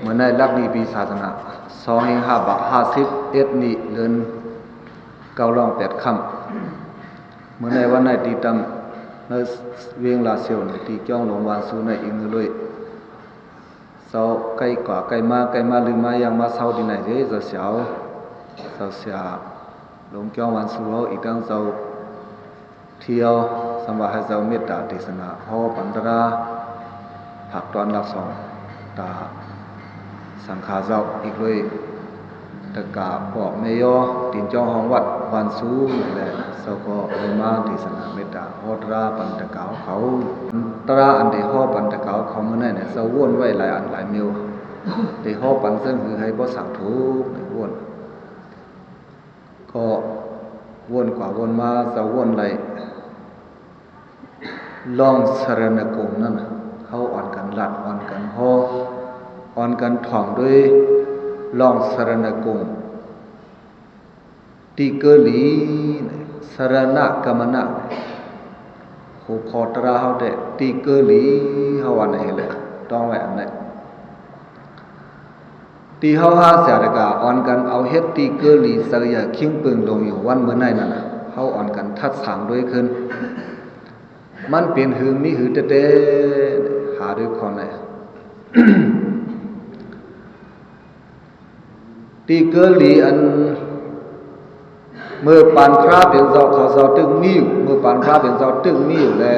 ມື້ໃນຫຼັກນີ້ປີສາສະໜາ ສອງເຮັງຫ້າບາກຫ້າສິບເອັດນີ້ ເດືອນເກົ້າລອງແປດຄ່ຳ. ມື້ໃນວັນໃນຕີຕຳໃນວຽງລາຊຽວ ໃນຕີກຽວຫຼວງວານຊູໃນອີກມື້ລຸຍ ເຊົາໃກ້ກວ່າໃກ້ມາ ໃກ້ມາລືມມາ ຢ່າງມາເຊົາທີ່ໃນເດ້ ເຈົ້າສາວ ເຈົ້າສາວ ຫຼວງກຽວວານຊູເຮົາ ອີກທັງເຈົ້າ ທ່ຽວ ສຳວ່າໃຫ້ເຈົ້າເມດຕາເທສະໜາ ຫໍປັນຕະລາ ພາກຕອນຫຼັກສອງ ຕາສັງຄາເຈົ້າ ອີກດ້ວຍຕະກາປອກແມ່ຍໍ ຕີນຈອງຫ້ອງວັດວານຊູນີ້ແຫຼະ ເຈົ້າກໍໄດ້ມາເທສະໜາເມດຕາ ຫໍຕະລາປັນຕະກາວເຂົາ. ຕະລາອັນໄດ້ຫໍປັນຕະກາວເຂົາມື້ນັ້ນນະ ເຈົ້າວົນໄວ້ຫຼາຍອັນຫຼາຍແນວ ໄດ້ຫໍປັນເຊິ່ງຄືໃຫ້ບໍ່ສັງທຸກ ວົນ ກໍວົນກວ່າວົນມາ ເຈົ້າວົນໄດ້ລ່ອງສະຣະນະກົງນັ້ນນະ ເຮົາອ່ອນກັນລັດ ອ່ອນກັນຫໍ ອ່ອນກັນທ່ອງດ້ວຍລ່ອງສະຣະນະກົງ ຕີເກີລີ ສະຣະນະກຳມະນະ ຫົວຂໍ້ຕະລາເຮົາແທ້ ຕີເກີລີ ເຮົາວ່າແນວໃດແຫຼະ ຕ້ອງໄວ້ອັນໃດ ທີ່ເຮົາຫາສາດຕະກາ ອ່ອນກັນເອົາເຮັດຕີເກີລີ ສັກກະຍາ ຄິງປຶງ ລົງຢູ່ວັນມື້ໃນນັ້ນນະ ເຮົາອ່ອນກັນທັດສາງດ້ວຍຂຶ້ນ ມັນເປັນຫື ມີຫືແຕ່ໆ ຫາດ້ວຍຄອນແລະ ຕີເກີລີອັນ ເມື່ອປານພະເປັນເຈົ້າເຂົາເຈົ້າຕຶກມີຢູ່ ເມື່ອປານພະເປັນເຈົ້າຕຶກມີຢູ່ແລະ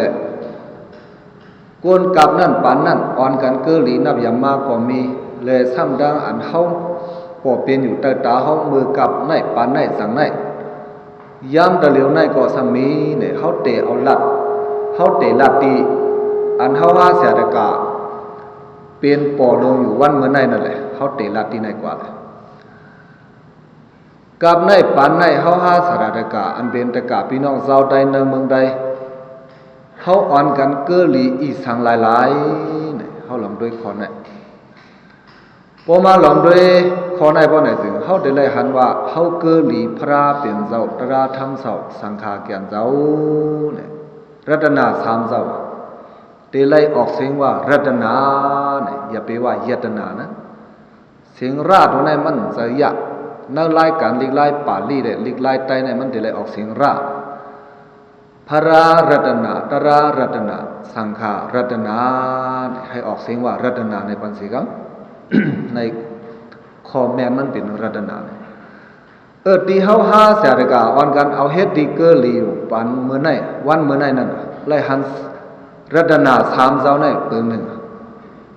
ກວນກັບນັ້ນປານນັ້ນ ອ່ອນກັນເກີລີນັບຍາມມາກໍມີ ແລະ ຊ້ຳດັ່ງອັນເຮົາພໍເປັນຢູ່ໃຕ້ຕາເຮົາ ເມື່ອກັບໃນປານໃນສັງໃນ ຍາມຕະຫຼຽວໃນກໍຊ້ຳມີແນ ເຮົາເຕເອົາລັດ ເຮົາເຕລັດຕີ ອັນເຮົາຫາສາດຕະກາ ເປັນປໍລົງຢູ່ວັນມື້ໃນນັ້ນແຫຼະ ເຮົາເຕລັດຕີໃນກວ່າແຫຼະ ກັບໃນປານໃນເຮົາຫາສາດຕະກາ ອັນເປັນຕະກາພີ່ນ້ອງຊາວໃດໃນເມືອງໃດ ເຮົາອ່ອນກັນເກີລີອີສັງຫຼາຍໆ ເຮົາລອງດ້ວຍຂໍ້ໃນ ພໍມາລອງດ້ວຍຂໍ້ໃນ ພໍໃນຈຶ່ງເຮົາໄດ້ໄລ່ຫັນວ່າ ເຮົາເກີລີພະເປັນເຈົ້າ ຕະລາທຳເຈົ້າ ສັງຄາແກ່ນເຈົ້າ ແລະ ລັດຕະນາສາມເຈົ້າ ໄດ້ໄລ່ອອກສຽງວ່າ ລັດຕະນາ ແລະ ຢ່າໄປວ່າ ຍັດຕະນາ ນະ ສຽງຣາໂຕໃນມັນຈະຍາກ ໃນລາຍການລິກລາຍປາລີ ແລະ ລິກລາຍໄຕໃນມັນໄດ້ໄລ່ອອກສຽງຣາ ພະຣາລັດຕະນາ ຕະຣາລັດຕະນາ ສັງຄາລັດຕະນາ ໃຫ້ອອກສຽງວ່າ ລັດຕະນາ ໃນປັນສີຄຳ ໃນຄອມເມັນມັນເປັນລັດຕະນາ ເອີ ທີ່ເຮົາຫາສາດຕະກາ ອ່ອນກັນເອົາເຮັດທີ່ເກີລີຢູ່ປານມື້ໃນ ວັນມື້ໃນນັ້ນ ໄລ່ຫັນລັດຕະນາສາມເຈົ້າໃນປຶງໜຶ່ງ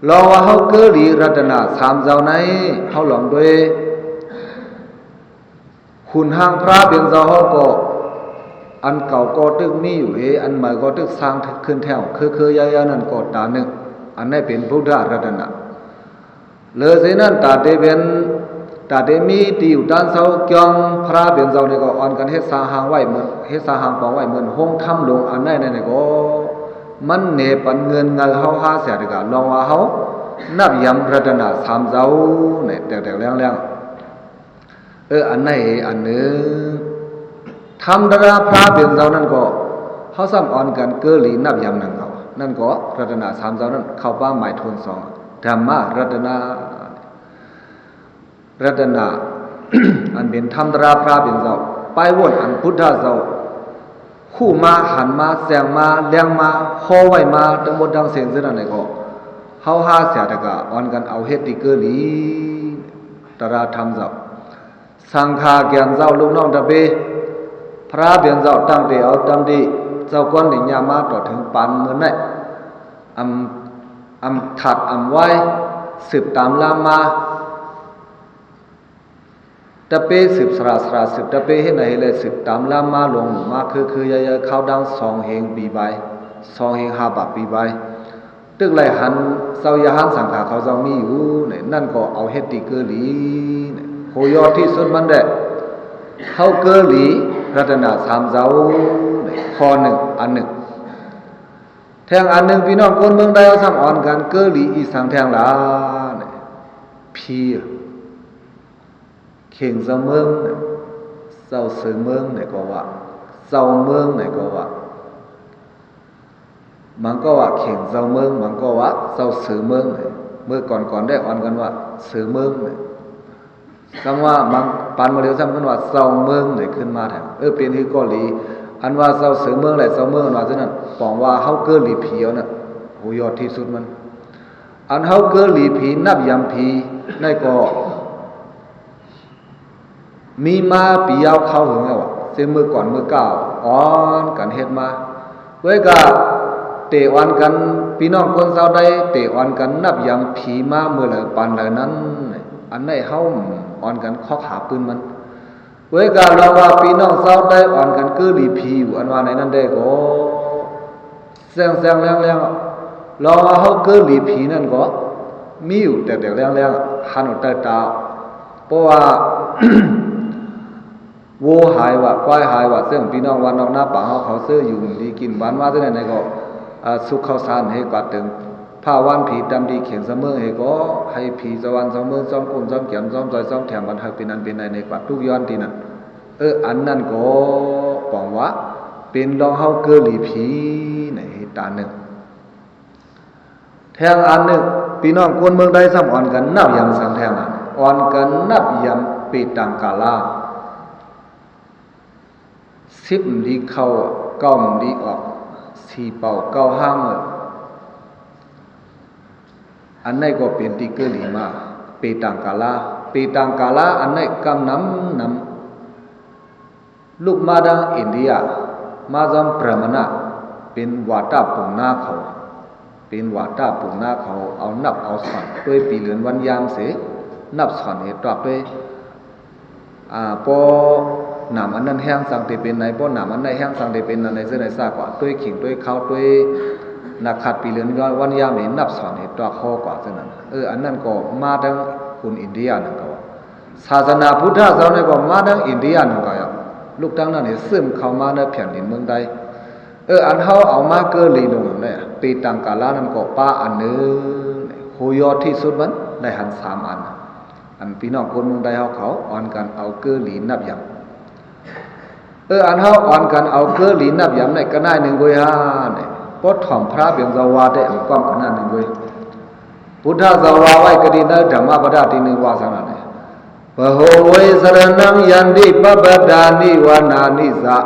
ລອງວ່າເຮົາເກີລີລັດຕະນາສາມເຈົ້າໃນ ເຮົາລອງດ້ວຍ ຂຸນຮ່າງພະເປັນເຈົ້າເຮົາກໍ ອັນເກົ່າກໍຕຶກມີຢູ່ເດ ອັນໃໝ່ກໍຕຶກສ້າງຂຶ້ນແທ້ ເຄືໆ ຍາວໆ ນັ້ນກໍຕາໜຶ່ງ ອັນໃດເປັນພຸດທະລັດຕະນະ ເລີເສນັ້ນ ຕາເຕເປັນ ຕາເຕມີທີ່ຢູ່ຕານເຊົາກ່ຽວພະເປັນເຈົ້ານີ້ກໍອ່ອນກັນເຮັດສ້າງຮ່າງໄວ້ເໝືອນ ເຮັດສ້າງຮ່າງປອງໄວ້ເໝືອນໂຮງທຳຫຼວງ ອັນໃດນັ້ນນີ້ກໍ ມັນເນປັນເງື່ອນໄຂເຮົາຫາສາດຕະກາ ລອງວ່າເຮົານັບຍາມລັດຕະນະສາມເຈົ້ານີ້ ແຕກໆ ແຫຼງໆ ເອີ ອັນໃດອັນໜຶ່ງ ທຳຕະລາພະເປັນເຈົ້ານັ້ນກໍ ເຮົາຊ້ຳອ່ອນກັນເກີລີນັບຍາມໜຶ່ງເຮົາ ນັ້ນກໍລັດຕະນະສາມເຈົ້ານັ້ນ ເຂົ້າປາໝາຍໂທນສອງ ທຳມະລັດຕະນະ ລັດຕະນະ ອັນເປັນທຳຕະລາພະເປັນເຈົ້າ ໄປວົນອັນພຸດທະເຈົ້າ ຮູ້ມາ ຫັນມາ ແຈ້ງມາ ແລງມາ ຫໍໄວ້ມາ ທັງໝົດທັງເສັ້ນເຊິ່ງນັ້ນແຫຼະກໍ ເຮົາຫາສາດຕະກາ ອ່ອນກັນເອົາເຮັດທີ່ເກີລີ ຕະລາທຳເຈົ້າ ສັງຄາແກ່ນເຈົ້າ ລູກນ້ອງຕະເປ ພະເປັນເຈົ້າ ຕັ້ງແຕ່ເອົາຕຳທີ່ເຈົ້າກ່ອນນີ້ຍາມມາຕໍ່ເຖິງປານມື້ໃນ ອຳ ອຳຖັດອຳໄວ ສືບຕາມລາມມາ ຕະເປສືບສະຫຼາ ສະຫຼາສືບຕະເປ ເຮັດໃນເຮັດແລ ສືບຕາມລາມມາ ຫຼວງມາ ເຄືໆ ຍາວໆ ຄາວດັງສອງເຮງປີບາຍ ສອງເຮງຫ້າບາກປີບາຍ ຕຶກໄລ່ຫັນເຈົ້າຍາຫັນສັງຂາເຂົາເຈົ້າມີຢູ່ນີ້ ນັ້ນກໍເອົາເຮັດທີ່ເກີລີນີ້ ໂຫຍອດທີ່ສຸດມັນແດ່ ເຮົາເກີລີລັດຕະນະສາມເຈົ້ານີ້ ຂໍ້ໜຶ່ງ ອັນໜຶ່ງ ແທງອັນໜຶ່ງ ພີ່ນ້ອງຄົນເມືອງໃດເຮົາຊ້ຳອ່ອນກັນເກີລີອີສັງແທງລະນີ້ ພີ ເຂງເຈົ້າເມືອງ ເຈົ້າເສີເມືອງໃດກໍວ່າ ເຈົ້າເມືອງໃດກໍວ່າ ມັນກໍວ່າເຂງເຈົ້າເມືອງ ມັນກໍວ່າເຈົ້າເສີເມືອງ ເມື່ອກ່ອນໆ ໄດ້ອ່ອນກັນວ່າ ເຊີເມືອງ ຈັ່ງວ່າບາງປານມື້ລຽວຊ້ຳເພິ່ນວ່າເຊົາເມືອງໄດ້ຂຶ້ນມາແທນ. ເອີ ເປັນຄືກໍດີ ອັນວ່າເຊົາເຊີເມືອງ ແລະ ເຊົາເມືອງ ອັນວ່າຊັ້ນນັ້ນ ປອງວ່າເຮົາເກີລີຜີເອົານະ ໂຫ ຍອດທີ່ສຸດມັນ. ອັນເຮົາເກີລີຜີ ນັບຍາມຜີ ໃນກໍ ມີມາປີຍາວຄາວຫຶງແລ້ວ ເຊັ່ນມື້ກ່ອນມື້ກ້າວ ອອນກັນເຮັດມາ ເວີຍກະເຕອອນກັນ ພີ່ນ້ອງຄົນຊາວໃດເຕອອນກັນນັບຍາມຜີມາມື້ໃດປານໃດນັ້ນ ອັນໃດເຮົາອອນກັນຄອກຫາປືນມັນ ເວີຍກະລອງວ່າພີ່ນ້ອງຊາວໃດອອນກັນເກີລີຜີຢູ່ ອັນວ່າໃນນັ້ນແດ່ກໍ ແຊງໆແລ້ງໆ ລອງວ່າເຮົາເກີລີຜີນັ້ນກໍມີຢູ່ແຕກໆແລ້ງໆ ຫັນເອົາໃຕ້ຕາ ເພາະວ່າ ໂວຫາຍວ່າ ຄວາຍຫາຍວ່າ ເຊິ່ງພີ່ນ້ອງວັດນອກນາປ່າເຮົາເຂົາເຊີຢູ່ດີກິນຫວານມາຈັ່ງໃດກໍ ອາ ສຸກເຂົ້າສານໃຫ້ກວາດເຖິງ ພາວານຜີຕາມທີ່ເຂງສະເໝີໃຫ້ກໍ ໃຫ້ຜີສະຫວັນສະເໝີ ຊອມກຸ້ມຊອມແກມ ຊອມຊ່ອຍຊອມແຖມ ບັນເທີເປັນອັນເປັນໃນ ໃນກວາດທຸກຍ້ອນທີ່ນັ້ນ ເອີ ອັນນັ້ນກໍປອງວ່າເປັນລອງເຮົາເກີລີຜີໃນເຫດຕາໜຶ່ງ. ແທງອັນໜຶ່ງ ພີ່ນ້ອງຄົນເມືອງໃດຊ້ຳອອນກັນນັບຍາມສັງແທງ ອອນກັນນັບຍາມເປຕັງກາລາ ສິບມັນດີເຂົ້າ ເກົ້າມັນດີອອກ ສີ່ເປົາເກົ້າຫ້າງ ອັນໃດກໍເປັນທີ່ເກີລີມາ ເປຕັງກາລາ ເປຕັງກາລາ ອັນໃດກຳນຳນຳ ລຸກມາທາງອິນເດຍ ມາຈອມພຣາມະນະ ເປັນວາຕາປຸງນາເຂົາ ເປັນວາຕາປຸງນາເຂົາ ເອົານັບເອົາສອນ ດ້ວຍປີເດືອນວັນຍາມເສ ນັບສອນເຮັດຕອກດ້ວຍ ອາ ປໍນາມອັນນັ້ນແຮງສັງເຕເປັນໃນ ປໍນາມອັນໃດແຮງສັງເຕເປັນອັນໃດ ເຊິ່ງໃນຊາກວ່າ ດ້ວຍເຂງດ້ວຍຄາວ ດ້ວຍນັກຂັດປີເດືອນວັນຍາມນີ້ ນັບສອນເຮັດຕອກຂໍ້ກວ່າເຊິ່ງນັ້ນ ເອີ ອັນນັ້ນກໍມາທາງຄຸນອິນເດຍນັ້ນກໍວ່າ ສາສະໜາພຸດທະເຈົ້ານີ້ກໍມາທາງອິນເດຍນັ້ນກໍ ລູກທາງນັ້ນນີ້ຊຶມເຂົ້າມາໃນແຜ່ນດິນເມືອງໄທ ເອີ ອັນເຮົາເອົາມາເກີລີລົງນັ້ນແຫຼະ ເປຕັງກາລານັ້ນກໍປາອັນໜຶ່ງ ໂຫ ຍອດທີ່ສຸດມັນໄດ້ຫັນສາມອັນ ອັນພີ່ນ້ອງຄົນເມືອງໄທເຮົາເຂົາອອນກັນເອົາເກີລີນັບຍາມ ເອີ ອັນເຮົາອອນກັນເອົາເກີລີນັບຍາມໃນກະໜ້າຍໜຶ່ງເວີຍຫັ້ນ ພໍຖອມພະເປັນເຈົ້າວ່າໄດ້ອັນຄວາມກະໜ້າຍໜຶ່ງເວີຍ ພຸດທະເຈົ້າວ່າໄວ້ກະດີໃນທຳມະປະທານທີໜຶ່ງວ່າຊັ້ນນັ້ນ Bahove saraṇaṃ yanti pabbadāni vanāni ca.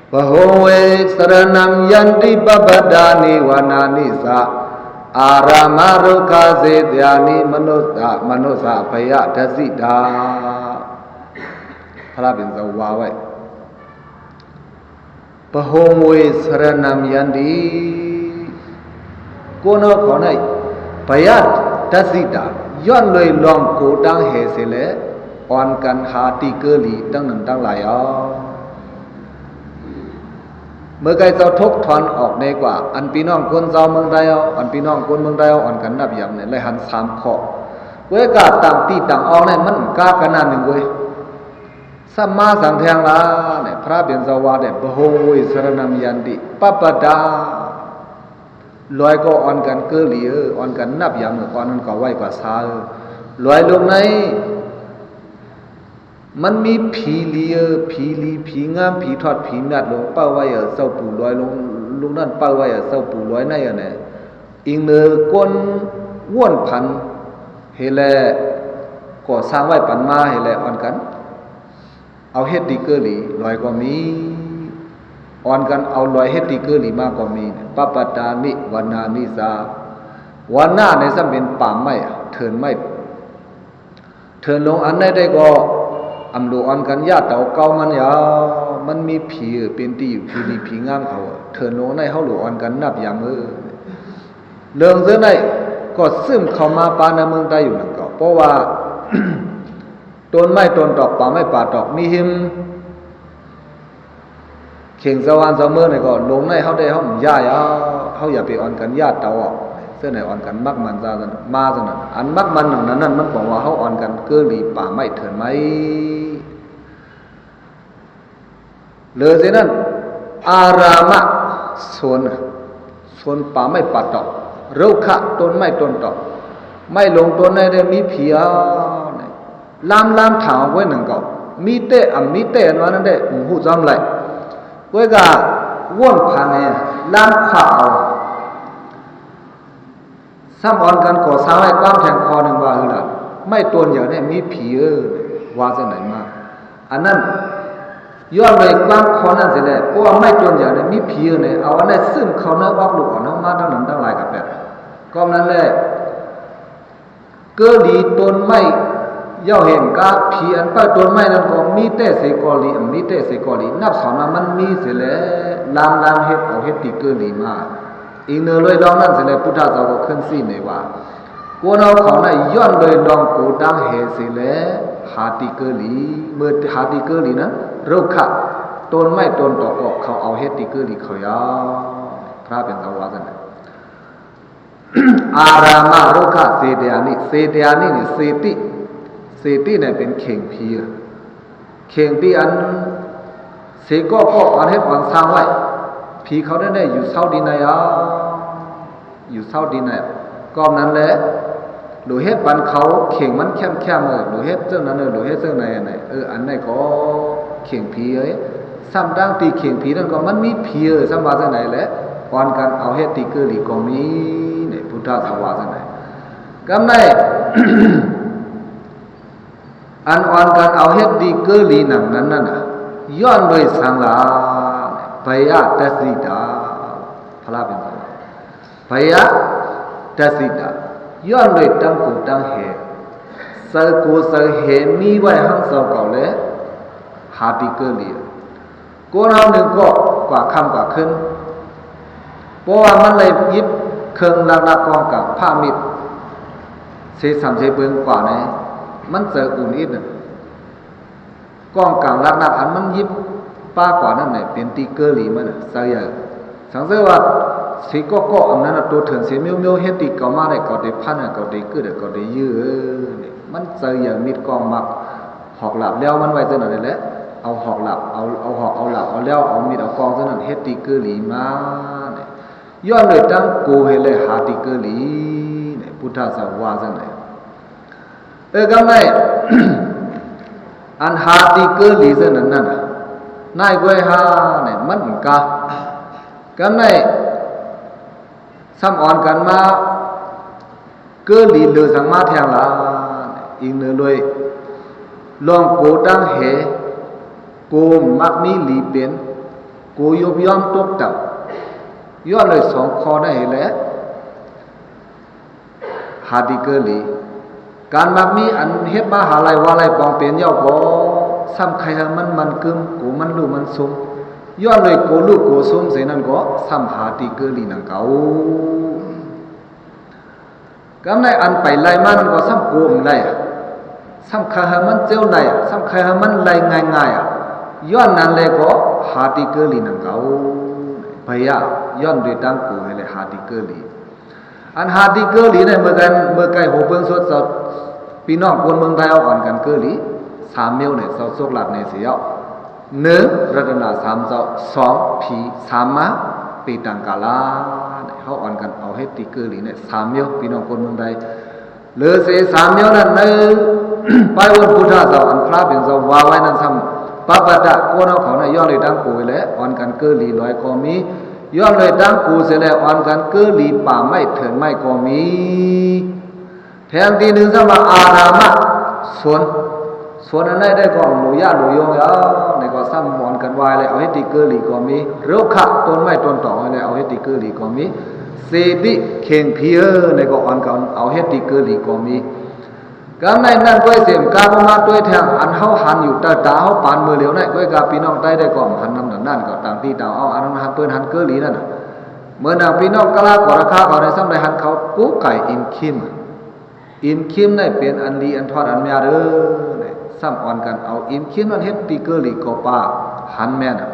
Bahove saraṇaṃ yanti pabbadāni vanāni ca. Ārāmarukkhasetyāni manussā manussabhayadassitā. ພະເປັນເຈົ້າວ່າໄວ້ Bahove saraṇaṃ yanti ຄົນເຮົາເຂົາໃນ bhayadassitā ຍ້ອນໂດຍລອງໂກຕັງເຫເສແລ ອອນກັນຫາທີ່ເກີລີຕັ້ງນັ້ນຕັ້ງຫຼາຍເອົາ ເມື່ອໄກເຈົ້າທົກຖອນອອກແນ່ກວ່າ ອັນພີ່ນ້ອງຄົນຊາວເມືອງໄທເຮົາ ອັນພີ່ນ້ອງຄົນເມືອງໄທເຮົາອອນກັນນັບຍາມນີ້ ໄດ້ຫັນສາມຂໍ້ ເວີຍກາຕາມຕີຕ່າງອອກນີ້ ມັນກາກະໜ້າຍໜຶ່ງເວີຍ ສຳມາສັງແທງລາ ພະເປັນເຈົ້າວ່າໄດ້ Bahove saraṇaṃ yanti pabbadāni ຫຼວຍກໍອອນກັນເກີລີ ເອີ ອອນກັນນັບຍາມ ເອີ ອອນກັນເອົາໄວ້ກວ່າຊາ ເອີ ຫຼວຍລູກໃນ ມັນມີຜີລີ ເອີ ຜີລີ ຜີງາມ ຜີທອດ ຜີມຽດ ລົງເປົ້າໄວ້ ເອີ ເຈົ້າປູຫຼວຍ ລົງລູກນັ້ນເປົ້າໄວ້ ເອີ ເຈົ້າປູຫຼວຍໃນ ອັນແນ ອີງເໜີກົນຫວນພັນ ເຮັດແລະ ກໍ່ສ້າງໄວ້ປັນມາ ເຮັດແລະ ອອນກັນ ເອົາເຮັດດີເກີລີ ຫຼວຍກໍມີ ອອນກັນເອົາຫຼວຍເຮັດດີເກີລີມາກໍມີ pabbadāni vanāni ca. ວັນນານີ້ຊ້ຳເປັນປ່າໄມ້ ເທີນໄມ້ ເທີນລົງອັນໃດໄດ້ກໍ ອຳໂລອອນກັນຢ່າເຕົາເກົ່າມັນຍາວ ມັນມີຜີເປັນທີ່ຢູ່ ຜີດີຜີງາມເຂົາ ເທີນລົງໃນເຮົາໂລອອນກັນນັບຍາມເອີ ເລື່ອງເຊິ່ງໃດກໍຊຶມເຂົ້າມາປານໃນເມືອງໄທຢູ່ນັ້ນກໍ ເພາະວ່າ ຕົ້ນໄມ້ຕົ້ນຕອກ ປ່າໄມ້ປ່າຕອກ ມີຫິມ ເຂງສະຫວັນສະເໝີນີ້ກໍ ລົງໃນເຮົາໄດ້ເຮົາມັນຢ່າ ເຮົາຢ່າໄປອອນກັນຢ່າເຕົາອອກ ເຊິ່ງໃນອອນກັນມັກມັນຊະ ມາຊັ້ນນັ້ນ ອັນມັກມັນນັ້ນນັ້ນ ມັນບອກວ່າເຮົາອອນກັນເກີລີປ່າໄມ້ເທີນໄມ້ ເລີເຊັ່ນນັ້ນ ອາຣາມະ ສວນ ສວນປ່າໄມ້ປ່າຕອກ ລຸກຂະ ຕົ້ນໄມ້ຕົ້ນຕອກ ໄມ້ລົງຕົ້ນໃນໄດ້ມີຜີເອົາ ລາມລາມຖາງເວີຍໜຶ່ງກໍ ມີແຕ່ອຳມີແຕ່ອັນວ່ານັ້ນແດ່ ຮູ້ຈຳໄລ ເວີຍກະວົນພັນແຮ ລາມຂວາເອົາ ຖ້າອອນກັນກໍ່ສ້າງໄວ້ ກວ້າງແທງຂໍ້ໜຶ່ງວ່າ ຄືລະ ໄມ້ຕົ້ນໃຫຍ່ນີ້ມີຜີເອີ ວ່າຈັ່ງໃດມາ. ອັນນັ້ນ ຍ້ອນໂດຍກວ້າງຂໍ້ນັ້ນຊິແຫຼະ ເພາະວ່າໄມ້ຕົ້ນໃຫຍ່ນີ້ມີຜີເອີນີ້ ເອົາອັນນັ້ນຊຶມເຂົ້າໃນອອກລູກອອນເຮົາມາ ທັງນັ້ນທັງຫຼາຍກໍແປດ. ກໍນັ້ນແຫຼະ ເກີລີຕົ້ນໄມ້ ເຈົ້າເຫັນກະ ຜີອັນປາຍຕົ້ນໄມ້ນັ້ນກໍມີແຕ່ເສກໍລີ ມີແຕ່ເສກໍລີ ນັບສອນວ່າມັນມີເສແຫຼະ ລ້າງໆເຮັດເອົາເຮັດຕິເກີລີມາ. ອີງເນີລວຍລອງນັ້ນເສແຫຼະ ພຸດທະເຈົ້າກໍຂຶ້ນຊີ້ໃນວ່າ ກວນເອົາເຂົານັ້ນ ຍ້ອນໂດຍລອງໂກຕັງເຫເສແຫຼະ ຫາຕິເກີລີ. ເມື່ອຫາຕິເກີລີນັ້ນ ລຸກຂະ ຕົ້ນໄມ້ຕົ້ນຕອກກໍເຂົາເອົາເຮັດຕິເກີລີເຂົາຢາວ. ພະເປັນເຈົ້າວ່າຊັ້ນນະ. ອາຣາມະລຸກຂະເສດຍານິ ເສດຍານິນີ້ ເສຕິ ເສຕິນີ້ເປັນເຂ່ງຜີ ເຂ່ງທີ່ອັນເສກໍກໍອັນເຮັດອັນສ້າງໄວ້ ຜີເຂົາໄດ້ຢູ່ເຊົາດີໃນອາ ຢູ່ເຊົາດີໃນ. ກໍນັ້ນແຫຼະ ໂດຍເຮັດປັນເຂົາເຂ່ງມັນແຄມໆ ເອີ ໂດຍເຮັດຈັ່ງນັ້ນ ເອີ ໂດຍເຮັດຈັ່ງໃດ ອັນໃດ ເອີ ອັນໃດກໍເຂ່ງຜີເອີຍ. ສ່ຳຕັ້ງທີ່ເຂ່ງຜີນັ້ນກໍມັນມີຜີເອີຍ ສ່ຳວ່າຈັ່ງໃດແຫຼະ ອອນກັນເອົາເຮັດຕິເກີລີກໍມີ ນີ້ ພຸດທະເຈົ້າວ່າຈັ່ງໃດ. ກຳໃດ ອັນອອນກັນເອົາເຮັດຕິເກີລີນັ້ນນັ້ນນະ ຍ້ອນໂດຍສັງລະ ພະຍາຕັດສິຕາ ພະລາເປັນເຈົ້າ ພະຍາຕັດສິຕາ ຍ້ອນໂດຍຕັ້ງໂກຕັ້ງເຫ ເຊີໂກເຊີເຫມີໄວ້ຫັ້ນເຈົ້າເກົ່າແລະ ຫາຕິເກີລີ. ໂກນເຮົາໜຶ່ງກໍກວ່າຄ່ຳກວ່າຄືນ ເພາະວ່າມັນໄດ້ຢິບເຄື່ອງລັກໆກ້ອງກາງ ພະມິດ ເສສຳເສເບີງກວ່າໃນ ມັນເຈີອຸ່ນອີກນະ. ກ້ອງກາງລັກໆ ອັນມັນຢິບປາກວ່ານັ້ນແຫຼະ ເປັນຕິເກີລີມັນນະ ເຊີໃຫຍ່. ສັງເສວ່າ ເສກໍກໍອັນນັ້ນນະ ໂຕເຖື່ອນເສມີວໆ ເຮັດຕິເກົາມາໄດ້ ເກົາເຕພັນ ເກົາເຕກຶດ ເກົາເຕຢື້ ມັນເຈີໃຫຍ່ ມິດກ້ອງມັກ ຫອກລາບແລ້ວມັນໄວ້ຈັ່ງນັ້ນແຫຼະ ເອົາຫອກລາບ ເອົາ ເອົາຫອກເອົາລາບ ເອົາແລ້ວ ເອົາມີດເອົາກ້ອງຈັ່ງນັ້ນ ເຮັດຕິເກີລີມາ ຍ້ອນໂດຍຕັ້ງໂກເຫແລະ ຫາຕິເກີລີ ພຸດທະເຈົ້າວ່າຈັ່ງໃດ. ເອີ ກຳໃດ ອັນຫາຕິເກີລີເຊິ່ງນັ້ນນັ້ນ ນາຍກວຍຫານີ້ ມັນກະ ກຳໃດ ສ່ຳອອນກັນມາ ເກີລີເລີສັງມາແທງລະ ອີງເນີລວຍ ລອງໂກຕັ້ງເຫ ໂກມັກມີຫຼີເປັນ ໂກຍຸບຍ້ອມຕົກຕ່ຳ ຍ້ອນເລີຍສອງຂໍ້ນັ້ນເຫລະ ຫາຕິເກີລີ. ການມັກມີອັນເຮັດມາຫາໄລ່ວ່າໄລ່ປອງເປັນເຍົາກໍ ສ່ຳໃຄໃຫ້ມັນໝັ້ນກຶມ ໂກມັນລຸມັນຊຸມ ຍ້ອນເລີຍໂກລຸໂກຊຸມເສນັ້ນກໍ ສ່ຳຫາຕິເກີລີນຳເກົ່າ. ກຳໃນອັນໄປໄລ່ມານັ້ນກໍ ສ່ຳໂກມັນໄລ່ ສ່ຳໃຄໃຫ້ມັນເຈົ້າໄລ່ ສ່ຳໃຄໃຫ້ມັນໄລ່ງ່າຍໆ ຍ້ອນນັ້ນແລກໍ ຫາຕິເກີລີນຳເກົ່າ. ພະຍາ ຍ້ອນໂດຍຕັ້ງໂກໃຫ້ແລ ຫາຕິເກີລີ. ອັນຫາຕິເກີລີໃນເມື່ອກັນ ເມື່ອໄກໂຫເບິ່ງສົດເຈົ້າ ພີ່ນ້ອງຄົນເມືອງໄທເຮົາອອນກັນເກີລີ ສາມແນວໃນເຈົ້າໂຊກລາບໃນເສຍ ໜຶ່ງ ລັດຕະນະສາມເຈົ້າ ສອງ ຜີ ສາມມາ ເປຕັງກາລາ ເຮົາອອນກັນເອົາເຮັດຕິເກີລີໃນສາມແນວ ພີ່ນ້ອງຄົນເມືອງໄທ ເລີເສສາມແນວນັ້ນໃນ ປາຍວົນພຸດທະເຈົ້າ ອັນພະເປັນເຈົ້າວ່າໄວ້ນັ້ນ ສ່ຳປະປະຕະ ໂກນເຮົາເຂົາໃນຍ້ອນເລີຍຕັ້ງໂກແລ ອອນກັນເກີລີລອຍກໍມີ ຍ້ອນເລີຍຕັ້ງໂກເສແລ ອອນກັນເກີລີປ່າໄມ້ເທີນໄມ້ກໍມີ. ແທງທີ່ໜຶ່ງ ສຳວ່າອາຣາມະ ສວນ ສວນອັນໃດໄດ້ກໍໂລຍະໂລຍົງແລ້ວ ໃນກໍສ່ຳອອນກັນວ່າແລ ເອົາເຮັດຕິເກີລີກໍມີ ລຸກຂະ ຕົ້ນໄມ້ຕົ້ນຕອກໃນເອົາເຮັດຕິເກີລີກໍມີ ເສຕິ ເຂ່ງຜີເອີ ໃນກໍອອນກັນເອົາເຮັດຕິເກີລີກໍມີ. ກຳໃນນັ້ນກ້ວຍເສມກາບໍ່ມາດ້ວຍແທງ ອັນເຮົາຫັນຢູ່ຕາຕາເຮົາປານມື້ຫຼຽວໃນ ກ້ວຍກາພີ່ນ້ອງໄຕ້ໄດ້ກໍຫັນນຳນັ້ນ ນັ້ນກໍຕ່າງທີ່ຕ່າງເອົາ ອັນນັ້ນຫັນເພິ່ນຫັນເກີລີນັ້ນນະ ເມື່ອນາງພີ່ນ້ອງກະລາກໍລາຄາເຂົາໃນສ່ຳໄດ້ຫັນເຂົາ ກູໄກ່ອິນຄິມ ອິນຄິມໃນເປັນອັນດີອັນທອດອັນຍາເດີ ສ່ຳອອນກັນເອົາອິນຄິມນັ້ນເຮັດຕິເກີລີກໍປາ ຫັນແມ່ນນະ.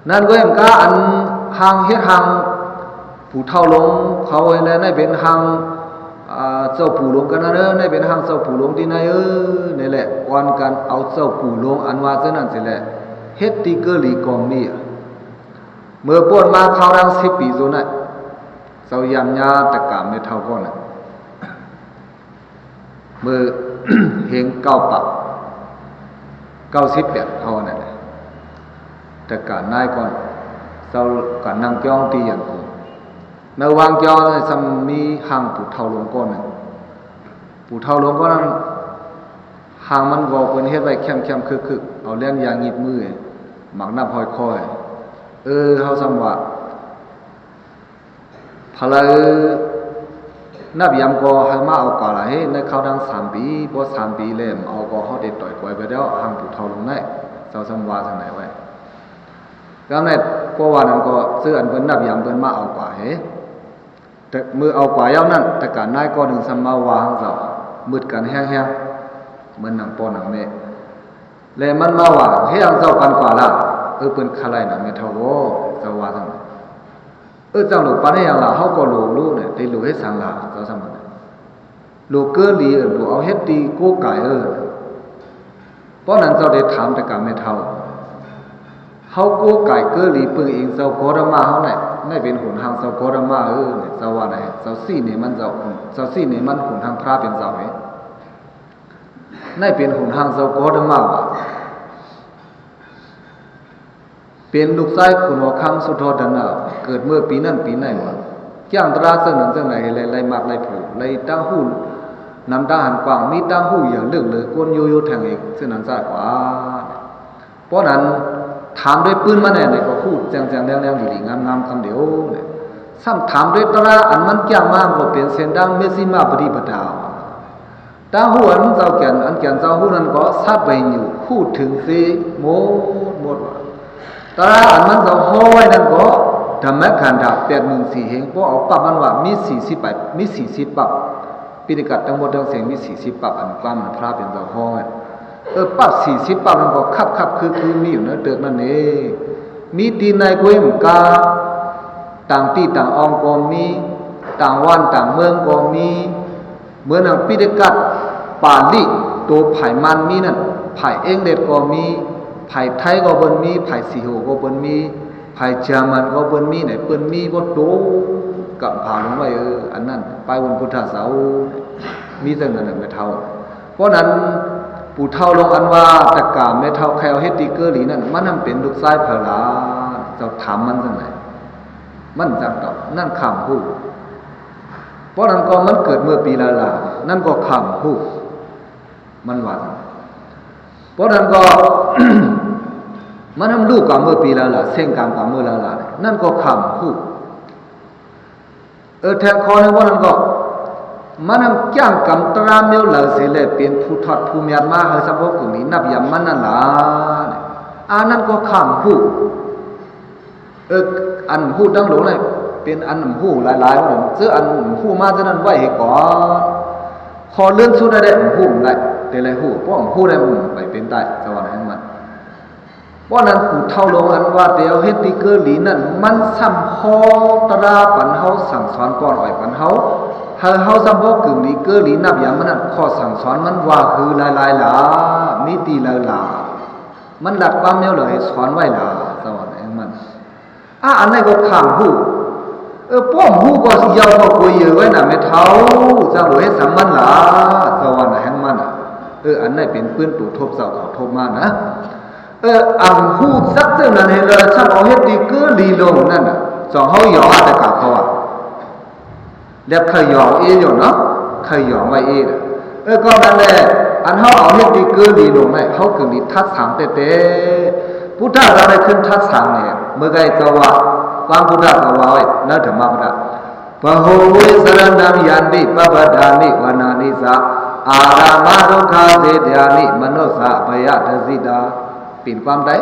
ນັ້ນກໍຍັງກະອັນຮ່າງເຮັດຮ່າງຜູ້ເຖົ້າລົງເຂົາໃນ ໃນເປັນຮ່າງ ອ່າ ເຈົ້າປູ່ລົງກັນນະເດີ ໃນເປັນຮ່າງເຈົ້າປູ່ລົງທີ່ໃນເອີ ນີ້ແຫຼະ ອອນກັນເອົາເຈົ້າປູ່ລົງອັນວ່າເຊັ່ນນັ້ນຊິແຫຼະ ເຮັດຕິເກີລີກໍມີ. ເມື່ອປ່ນມາຄາວດັງສິບປີໂຊນນະ ເຈົ້າຢາມຍາຕະກາມແມ່ເຖົ້າກ່ອນນະ ເມື່ອເຮັງເກົ້າປາກເກົ້າສິບແປດເຮົານັ້ນແຫຼະ ແຕ່ການນາຍກ່ອນ ເຈົ້າການນັ່ງກ້ອງທີ່ຢັນຄົງ ໃນຫວ່າງກ່ຽວນັ້ນ ຊຳມີຮ່າງປູ່ເຖົ້າຫຼວງກ້ອນໜຶ່ງ. ປູ່ເຖົ້າຫຼວງກ້ອນນັ້ນ ຮ່າງມັນກໍເພິ່ນເຮັດໄວ້ແຄມໆ ຄຶກໆ ເອົາແລ່ນຢາງຫຍິບມື ໝາກນັບຫ້ອຍຄໍ. ເອີ ເຮົາຊຳວ່າ ພະລາເອີ ນັບຍາມກໍໃຫ້ມາເອົາກວ່າລະເຮ ໃນຄາວທາງສາມປີ, ພໍສາມປີແລ້ວເອົາກໍເຮົາໄດ້ຕ່ອຍກວຍໄປແລ້ວ, ຮ່າງປູ່ເຖົ້າຫຼວງໃນ ເຈົ້າຊຳວ່າຈັ່ງໃດໄວ້. ກຳໃນ ເພາະວ່ານັ້ນກໍເຊື່ອອັນເພິ່ນນັບຍາມເພິ່ນມາເອົາກວ່າເຮ. ແຕ່ມື້ເອົາກວ່າຍາມນັ້ນ ຕະການນາຍກໍໜຶ່ງຊຳມາວ່າເຮົາເຈົ້າ ມືດກັນແຮງໆ ເໝືອນໜັງພໍ່ໜັງແມ່. ແລະມັນມາວ່າ ເຮັດຫຍັງເຈົ້າປັນກວ່າລະ? ເອີ ເພິ່ນຄະໄລ່ນະແມ່ເຖົ້າໂອ ເຈົ້າວ່າຊັ້ນ. ເອີ ຈັ່ງລູກປັນເຮັດຫຍັງລະ? ເຮົາກໍລູກລູກນີ້ ແຕ່ລູກເຮັດສັງລະ? ເຈົ້າຊຳວ່າ ລູກເກີລີ ເອີ ລູກເອົາເຮັດຕີໂກກາຍ ເອີ. ເພາະນັ້ນເຈົ້າໄດ້ຖາມແຕ່ກະແມ່ເຖົ້າ ເຮົາໂກກາຍເກີລີ ເພິ່ງອີງເຈົ້າໂຄດະມາເຮົາໃນ ໃນເປັນຫົນທາງເຈົ້າໂຄດະມາ ເອີ ເຈົ້າວ່າໃດ? ເຈົ້າຊີ້ໃນມັນ ເຈົ້າ ເຈົ້າຊີ້ໃນມັນຫົນທາງພະເປັນເຈົ້າເອງ ໃນເປັນຫົນທາງເຈົ້າໂຄດະມາວ່າ ເປັນລູກຊາຍຂຸນຫົວຄຳສຸໂທດນະ ເກີດເມື່ອປີນັ້ນປີໃນວ່າ ຈ້າງຕະລາເຊິ່ງນັ້ນເຊິ່ງໃດ ໄດ້ ໄດ້ມັກໄດ້ຜູກ ໄດ້ຕາຫູນຳຕາຫັນກວ້າງ ມີຕາຫູຢາເລິກເລີ ກົນຢູ່ຢູ່ແທ່ງອີກເຊິ່ງນັ້ນຊາດກວ່າ. ເພາະນັ້ນ ຖາມດ້ວຍປືນມາແດ່ນີ້ ກໍຮູ້ແຈ້ງໆ ແຈ້ງໆ ດີໆ ງາມໆ ຄຳດຽວ. ຊ້ຳຖາມດ້ວຍຕະລາອັນມັນກ້ຽງມາ ກໍເປັນເສັ້ນທາງເມຊິມະປະຕິປະດາ. ຕາຫູອັນເຈົ້າແກ່ນ ອັນແກ່ນເຈົ້າຫູນັ້ນກໍສັບໄວ້ຢູ່ ຫູເຖິງເສໝົດໝົດວ່າ ຕາລາອັນມັນເຈົ້າຫໍ່ໄວ້ນັ້ນກໍ ທຳມະຂັນທະ ແປດໝື່ນສີ່ເຮງ ພໍເອົາປັບມັນວ່າມີສີ່ສິບປາຍ ມີສີ່ສິບປັບ ປິດກະກັດທັງໝົດທັງເສັງມີສີ່ສິບປັບ ອັນຄວາມພະເປັນເຈົ້າຫໍ່ໄວ້. ເອີ ປັບສີ່ສິບປັບນັ້ນກໍຄັບໆ ຄືໆ ມີຢູ່ໃນເຕີກນັ້ນເອງ ມີທີ່ໃນກຸ້ຍມກາ ຕ່າງທີ່ຕ່າງອອງກໍມີ ຕ່າງບ້ານຕ່າງເມືອງກໍມີ ເໝືອນຫຍັງປິດກະກັດປາລີ ໂຕໃຜມັນມີນັ້ນ ໃຜເອັງເລັດກໍມີ ໃຜໄທກໍເພິ່ນມີ ໃຜສີໂຫກໍເພິ່ນມີ ໃຜເຢຍມັນກໍເພິ່ນມີ ໃນເພິ່ນມີບໍ່ໂຕກຳພາລົງໄວ້ ເອີ ອັນນັ້ນ ປາຍວົນພຸດທະເຈົ້າ ມີຈັ່ງນັ້ນແມ່ເຖົ້າ. ເພາະນັ້ນ ປູ່ເຖົ້າຫຼວງອັນວ່າຕະກາແມ່ເຖົ້າໄຄເອົາເຮັດຕີເກີລີນັ້ນ ມັນນຳເປັນລູກຊາຍໃຜລະ? ເຈົ້າຖາມມັນຈັ່ງໃດ ມັນຈັ່ງຕອບ ນັ້ນຂ້າມຮູ້. ເພາະນັ້ນກໍມັນເກີດເມື່ອປີລະລະ ນັ້ນກໍຂ້າມຮູ້ ມັນວ່າ. ເພາະນັ້ນກໍ ມັນນຳລູກກາເມື່ອປີລະລະ ເສັງກາມກາເມື່ອລະລະ ນັ້ນກໍຂ້າມຮູ້. ເອີ ແທງຄໍໃນບ່ອນນັ້ນກໍ ມັນນຳຈ້າງກຳຕະລາແນວລາວເສແລ ເປັນຜູ້ທອດຜູ້ແມ່ນມາໃຫ້ສະເພາະກົງນີ້ ນັບຍາມມັນນັ້ນລະ ອັນນັ້ນກໍຂ້າມຮູ້. ເອີ ອັນຮູ້ດັ່ງໂລກນີ້ ເປັນອັນຮູ້ຫຼາຍໆ ວ່າເຈີອັນຮູ້ມາເທື່ອນັ້ນໄວ້ໃຫ້ກ່ອນ ຂໍເລື່ອນສູ່ໄດ້ ຮູ້ໄດ້ ແຕ່ລະຮູ້ ເພາະຮູ້ໄດ້ ມັນໄປເປັນໄດ້ ສະຫວັນແຫ່ງມັນ. ເພາະນັ້ນ ປູ່ເຖົ້າຫຼວງອັນວ່າແຕ່ເຮົາເຮັດດີເກີລີນັ້ນ ມັນຊ່ຳຂໍຕະລາປັນເຮົາ ສັ່ງສອນກ່ອນອອຍປັນເຮົາ ໃຫ້ເຮົາຊ່ຳພໍກຶ່ງດີເກີລີ ນັບຍາມມັນນັ້ນ ຂໍ້ສັ່ງສອນມັນວ່າຄືຫຼາຍໆລະ ມີຕີລະລະ ມັນລັດຄວາມແນວເລີຍສອນໄວ້ລະ ສະຫວັນແຫ່ງມັນ. ອາ ອັນໃດກໍຂ້າມຮູ້ ເອີ ປ້ອມຮູ້ກໍຊິເຍົາກໍກົວເຢີໄວ້ນະແມ່ເຖົ້າ ເຈົ້າເຮັດສຳມັນລະ ສະຫວັນແຫ່ງມັນ. ເອີ ອັນໃດເປັນປືນໂຕທົບເຈົ້າເຂົາທົບມານະ. ເອີ ອັນຮູ້ຈັກເທື່ອນັ້ນເຫັນແລ້ວ ຊ່າງເອົາເຮັດດີເກີລີລົງນັ້ນນະ ສອງເຮົາຢອງອາດຕະກາເຂົາວ່າ ແລ້ວໄຄຢອງເອຢູ່ເນາະ ໄຄຢອງໄວ້ເອ. ເອີ ກໍນັ້ນແຫຼະ ອັນເຮົາເອົາເຮັດດີເກີລີລົງໃນ ເຮົາກຶງດີທັດສັງແຕ່ໆ ພຸດທະເຈົ້າໄດ້ຂຶ້ນທັດສັງນີ້ ເມື່ອໄກເຈົ້າວ່າ ຟັງພຸດທະເຈົ້າວ່າໄວ້ໃນທຳມະພຸດທະ ປະໂຫວິສະລະນັງຍັນຕິ ປະປະດານິ ວະນານິຈະ ອາຣາມະລຸກຂະເສດຍານິ ມະນຸດສະອະພະຍາທະສິດດາ. ເປັນຄວາມໃດ?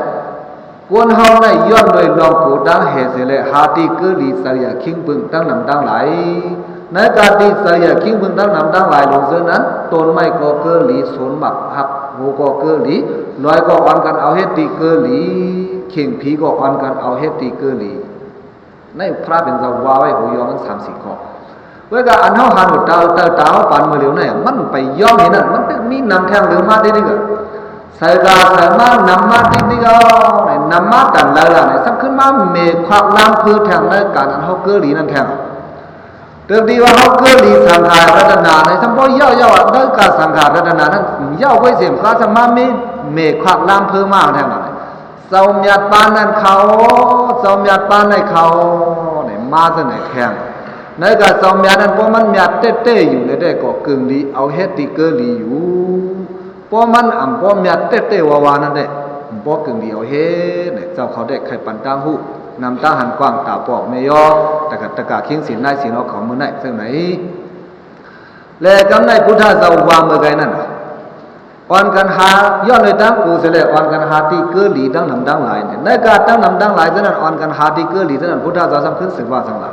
ຄົນເຮົາໃນຍ້ອນໂດຍລອງໂກດັງແຫ່ເສແລະ ຫາທີ່ເກີລີໄຊຢາຄີງເບິ່ງຕັ້ງນຳຕັ້ງຫຼາຍ. ໃນການທີ່ໄຊຢາຄີງເບິ່ງຕັ້ງນຳຕັ້ງຫຼາຍລົງເຊິ່ງນັ້ນ ຕົ້ນໄມ້ກໍເກີລີ ສວນໝາກຮັກໂຫກໍເກີລີ ລອຍກໍອ່ອນກັນເອົາເຮັດທີ່ເກີລີ ເຂ່ງຜີກໍອ່ອນກັນເອົາເຮັດທີ່ເກີລີ. ໃນພະເປັນເຈົ້າວ່າໄວ້ ໂຫຍອງມັນສາມສີ່ຂໍ້. ເວກາອັນເຮົາຫັນວ່າຕາ ຕາ ຕາເຮົາປານມື້ຫຼຽວນີ້ ມັນໄປຍ້ອງເຫັນນັ້ນ ມັນເປັນມີນຳແທງເຫຼືອມາຕິດໆ ໃສ່ກາໃສ່ມານຳມາຕິດໆ ເອົາ ນຳມາຕັນລາລານີ້ ສຳຂຶ້ນມາເມຄວັກລາມເພີແທງໃນການອັນເຮົາເກີລີນັ້ນແທງ. ເຕີບດີວ່າເຮົາເກີລີສັງຂາລັດຕະນານີ້ ສຳບໍ່ເຍົາເຍົາໃນການສັງຂາລັດຕະນານັ້ນ ເຍົາໄວ້ເສມກາສະມາມີເມຄວັກລາມເພີມາແທງນັ້ນ. ເຈົ້າມຽດປານນັ້ນເຂົາ ເຈົ້າມຽດປານໃນເຂົາ ນີ້ມາຈາກໃນແທງ ໃນການເຊົາມຽດນັ້ນ ເພາະມັນມຽດເຕ້ໆຢູ່ແລ້ວເດ້ ກໍກຶ່ງດີເອົາເຮັດທີ່ເກີລີຢູ່. ເພາະມັນອຳບໍ່ມຽດເຕ້ໆວ່າໆນັ້ນເດ້ ບໍ່ກຶ່ງດີເອົາເຮັດ. ເຈົ້າເຂົາໄດ້ໄຂປັນຕາຮູ້ ນຳຕາຫັນກວ້າງຕາປອກແມ່ຍໍ ຕະກະຕະກະຄິງສິນນາຍສິນອອກເຂົາມື້ໃນເຊິ່ງໃນ ແລະ ກຳໃນພຸດທະເຈົ້າວ່າເມື່ອໄກນັ້ນ ອ່ອນກັນຫາ ຍ້ອນໂດຍຕາມກູເສຍແລ້ວ ອ່ອນກັນຫາທີ່ເກີລີຕັ້ງນຳຕັ້ງຫຼາຍນີ້ ໃນການຕັ້ງນຳຕັ້ງຫຼາຍເທົ່ານັ້ນ ອ່ອນກັນຫາທີ່ເກີລີເທົ່ານັ້ນ ພຸດທະເຈົ້າຊ້ຳຂຶ້ນເຊິ່ງວ່າຈັ່ງໃດ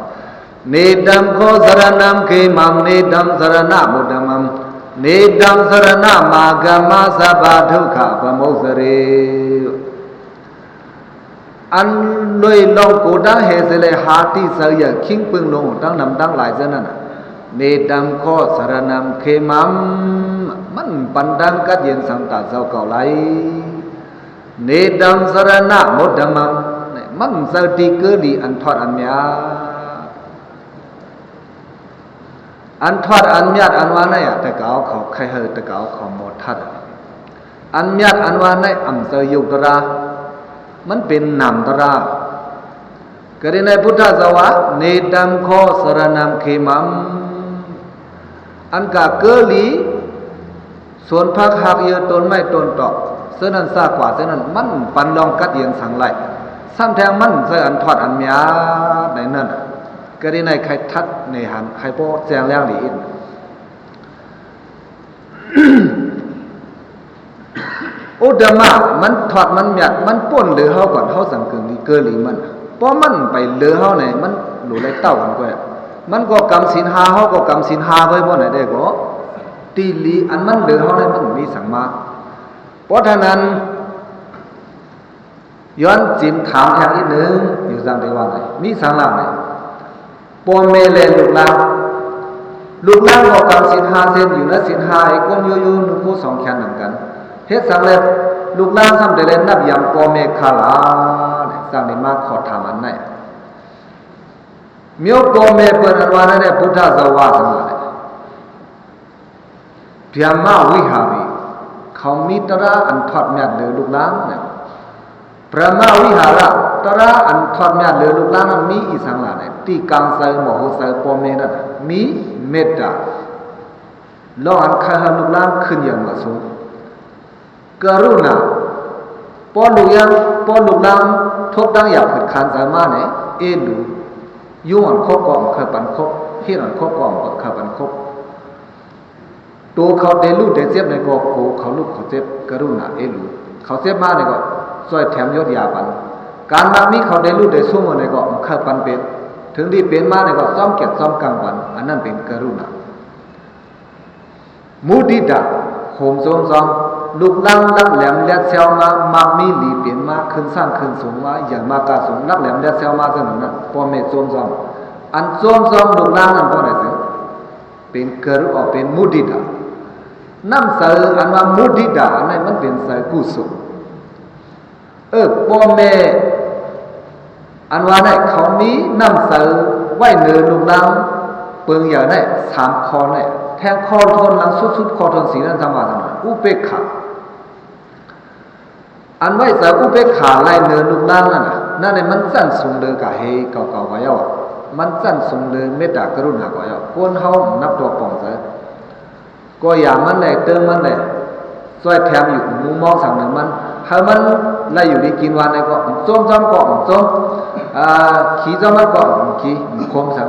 Nidam kho saranam khemam, nidam saranam uddamam, nidam saranam agama sabba dukkha pamuccare. ອັນລວຍລອງໂກດັງເຮເສເລຫາທີ່ເຊີຢາຄິງປຶງລົງຕັ້ງນຳຕັ້ງຫຼາຍເທື່ອນັ້ນ Nidam kho saranam khemam ມັນປັນດັງກັດເຢັນສັງຕາເຈົ້າເກົ່າໄລ Nidam saranam uddamam ມັນເຊີທີ່ເກີລີອັນທອດອັນມຽດ ອັນທອດອັນມຽດອັນວ່າໃນອະ ຕະກາວເຂົາໄຄເຮີ ຕະກາວເຂົາໝົດທັດ ອັນມຽດອັນວ່າໃນອຳເຊີຍຸກຕະລາ ມັນເປັນນາມຕະລາ ກະໄດ້ໃນພຸດທະສະວາ Nidam kho saranam khemam ອັນກະເກີລີ ສວນຜັກຮາກເຍືອ ຕົ້ນໄມ້ຕົ້ນຕອກ ເຊິ່ງນັ້ນຊາກກວ່າເຊິ່ງນັ້ນ ມັນປັນລອງກັດເຢັນສັງໄລ ຊ້ຳແທງມັນໃສ່ອັນທອດອັນມຽດໃນນັ້ນ ກະໄດ້ໃນໄຄທັດໃນຫັນ ໃຫ້ພໍແຈ້ງແລງດີອີກ ອຸດຕະມະ ມັນທອດມັນມຽດ ມັນປົ້ນເຫຼືອເຮົາກ່ອນ ເຮົາຈັ່ງເກີນດີເກີນລີມັນ ເພາະມັນໄປເຫຼືອເຮົາໃນ ມັນຫຼູໄລເຕົ້າກັນກວ່າ ມັນກໍກຳສິນຫ້າ ເຮົາກໍກຳສິນຫ້າໄວ້ບໍ່ໄດ້ເດ້ກໍ ຕີຫຼີ ອັນມັນເຫຼືອເຮົາໃນມັນມີສັງມາ ເພາະທະນັ້ນ ຍ້ອນຈິມຖາມແທງອີກໜຶ່ງ ຢູ່ຈັ່ງໄດ້ວ່າໃດ ມີສັງລາວໃດ ພໍ່ແມ່ແລະລູກຫຼານ ລູກຫຼານກໍກຳສິນຫ້າເຊັ່ນ ຢູ່ໃນສິນຫ້າ ໃຫ້ກົ້ນໂຍໂຍນຸ່ງໂຄສອງແຂນນຳກັນ ເຮັດສັງແລ ລູກຫຼານຊ້ຳໄດ້ແລນັບຢາມພໍ່ແມ່ຂ້າຫຼາຍ ຈັ່ງໄດ້ມາຂໍຖາມອັນໃດ ແມ່ນພໍ່ແມ່ເພິ່ນອັນວ່ານັ້ນແຫຼະ ພຸດທະເຈົ້າວ່າຊັ້ນວ່າ Brahma Vihari ເຂົາມີຕະລາອັນທອດແມ່ນເຫຼືອລູກຫຼານນະ Brahma Vihara ຕະລາອັນທອດແມ່ນເຫຼືອລູກຫຼານນັ້ນມີອີ່ສັງລະໃດ ທີ່ກາງໃຈໝໍຫົວໃຈພໍ່ແມ່ນັ້ນ ມີເມດຕາ ລອງອັນໄຄໃຫ້ລູກຫຼານຂຶ້ນຢ່າງມາສູງ ກະລຸນາ ພໍລູກຍັງ ພໍລູກຫຼານທົບຕັ້ງຢາກເກີດຄານໃຈມາໃນ ເອດູ ຍຸງອັນຄົບກໍເຄີຍປັນຄົບ ຮີດອັນຄົບກໍເຄີຍປັນຄົບ ໂຕເຂົາເຕລູເຕເຈັບໃນກໍໂກເຂົາລຸກເຂົາເຈັບ ກະລຸນາເອລູ ເຂົາເຈັບມາໃນກໍຊ່ວຍແຖມຢົດຢາປັນ ການມັກມີເຂົາເຕລູເຕຊຸມໃນກໍເຄີຍປັນເປັນ ເຖິງທີ່ເປັນມາໃນກໍຊອມກຽດຊອມກັງປັນ ອັນນັ້ນເປັນກະລຸນາ ມຸທິຕາ ໂຫມໂຈມຊອມ ລຸກລາງລັກແຫຼມແລດແຊວມາ ມັກມີຫຼີເປັນມາ ຂຶ້ນສ້າງຂຶ້ນສູງມາ ໃຫຍ່ມາກາສູງ ລັກແຫຼມແລດແຊວມາ ເຊັ່ນນັ້ນ ພໍ່ແມ່ໂຈມຊອມ ອັນໂຈມຊອມລູກລາງນັ້ນເພາະໃດເຊິ່ງ ເປັນເກີດອອກເປັນມຸທິຕາ ນ້ຳໃສອັນວ່າມຸທິຕາອັນນັ້ນມັນເປັນໃສກຸສົນ ເອີ ພໍ່ແມ່ອັນວ່ານັ້ນເຂົາມີນ້ຳໃສໄວ້ເໜືອລູກລາງ ເປີງໃຫຍ່ນັ້ນສາມຂໍ້ນັ້ນ ແທງຂໍ້ທົນຫຼັງສຸດໆ ຂໍ້ທົນສີ່ນັ້ນ ທຳວ່ານັ້ນ ອຸເປກຂາ ອັນໄວ້ໃຈອຸເປກຂາໄວ້ເໜືອລູກລາງນັ້ນນະ ນັ້ນແຫຼະມັນຊັ້ນສູງເລີກະເຮເກົ່າໆ ກະເຍົາ ມັນຊັ້ນສູງເລີເມດຕາກະລຸນາກະເຍົາ ຄົນເຮົານັບຕົວປອງໃຈ ກໍຢາມັນແຫຼະ ເຕີມມັນແຫຼະ ຊ່ວຍແຖມຢູ່ມຸມມອງສັງເໜືອມັນ ໃຫ້ມັນໄດ້ຢູ່ດີກິນຫວານໃດກໍຈົ່ມຊ້ຳກໍຈົ່ມ ອາ ຂີ້ຈ້ຳມັນກໍຂີ້ ຄົມສັງ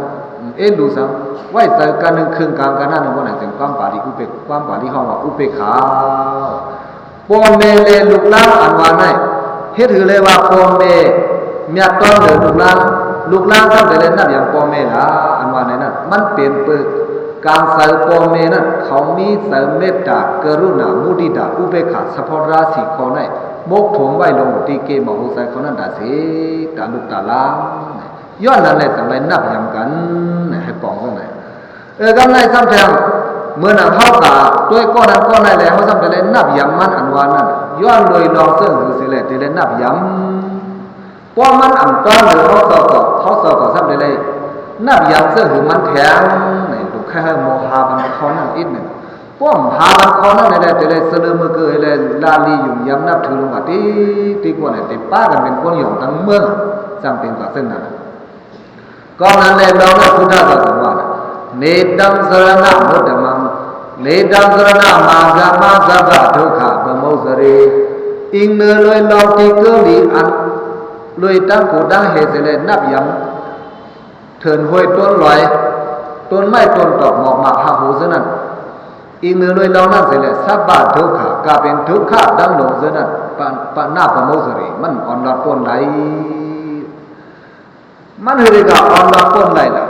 ເອັນດູສັງ ໄວ້ໃຈກັນໜຶ່ງເຄິ່ງກາງກັນນັ້ນ ບໍ່ໄດ້ເປັນຄວາມປາລີອຸເປກ ຄວາມປາລີຮ້ອງວ່າອຸເປກຂາ ພໍ່ແມ່ແລະລູກຫຼານອັນວ່ານັ້ນ ເຮັດໃຫ້ເລີຍວ່າພໍ່ແມ່ ແມ່ຕ້ອນເດີລູກຫຼານ ລູກຫຼານຊ້ຳໄດ້ແລະນັບຢາມພໍ່ແມ່ລະ ອັນວ່າໃນນັ້ນ ມັນເປັນເປີການໃຈພໍ່ແມ່ນັ້ນ ເຂົາມີໃຈເມດຕາ ກະລຸນາ ມຸທິຕາ ອຸເບກຂາ ສະເພາະລາສີຂໍ້ໃນ ໝົກຖົມໄວ້ລົງທີ່ເກມາຫົວໃຈເຂົານັ້ນຕາເສ ຕາລຸກຕາລາງ ຍ້ອນນັ້ນແຫຼະຈັ່ງໄດ້ນັບຢາມກັນ ໃຫ້ປອງຈັ່ງໃດ ເອີ ກຳໄລຊ້ຳແທງ ເມື່ອນັ້ນເຮົາກະດ້ວຍກໍນັ້ນກໍນັ້ນແຫຼະ ເຮົາຊ້ຳໄດ້ແລະນັບຢາມມັນອັນວ່ານັ້ນ ຍ້ອນໂດຍລອງເຊິ່ງຫືເສແລະໄດ້ແລະນັບຢາມ ເພາະມັນອຳຕ້ອນໂດຍເຮົາເຈົ້າກໍ ເຮົາເຈົ້າກໍຊ້ຳໄດ້ແລະນັບຢາມເຊິ່ງຫືມັນແທງ ໃນລູກໄຄໃຫ້ໝໍຫາບັນເຂົານັ້ນອີກໜຶ່ງ ປ້ອມຫາບັນເຂົານັ້ນແລະໄດ້ແລະສະເໜີມືເກີແລະລາລີຫຍຸ້ງຢາມນັບຖືລົງມາຕິ ຕິກວ່າໃນເຕັມປາກັນເປັນຄົນຫຍອງທັງເມືອງ ຈັ່ງເປັນກວ່າເຊິ່ງນັ້ນ ເພາະນັ້ນແຫຼະ ລອງນະ ພຸດທະເຈົ້າກໍວ່າ Nedaṃ saraṇamuttamaṃ, nedaṃ saraṇamāgamā, sabbadukkhapamosare. ອີງເນີລວຍລອງທີ່ເກີລີອັນ ລວຍຕັ້ງກູຕັ້ງເຮເສແລະ ນັບຍັງເທີນຫ້ວຍຕົ້ນລອຍ ຕົ້ນໄມ້ຕົ້ນຕອກ ໝອກໝາກ ຫາກໂຫເຊິ່ງນັ້ນ ອີງເນີລວຍລອງນັ້ນເສແລະ sabbadukkhā ກະເປັນທຸກຂະທັງຫຼວງເຊິ່ງນັ້ນ ປະ ປະນາປະໂມສະເຣ ມັນອ່ອນລອດປົ້ນໄດ້. ມັນເຮັດໃຫ້ກາອ່ອນລອດປົ້ນໄດ້ລະ.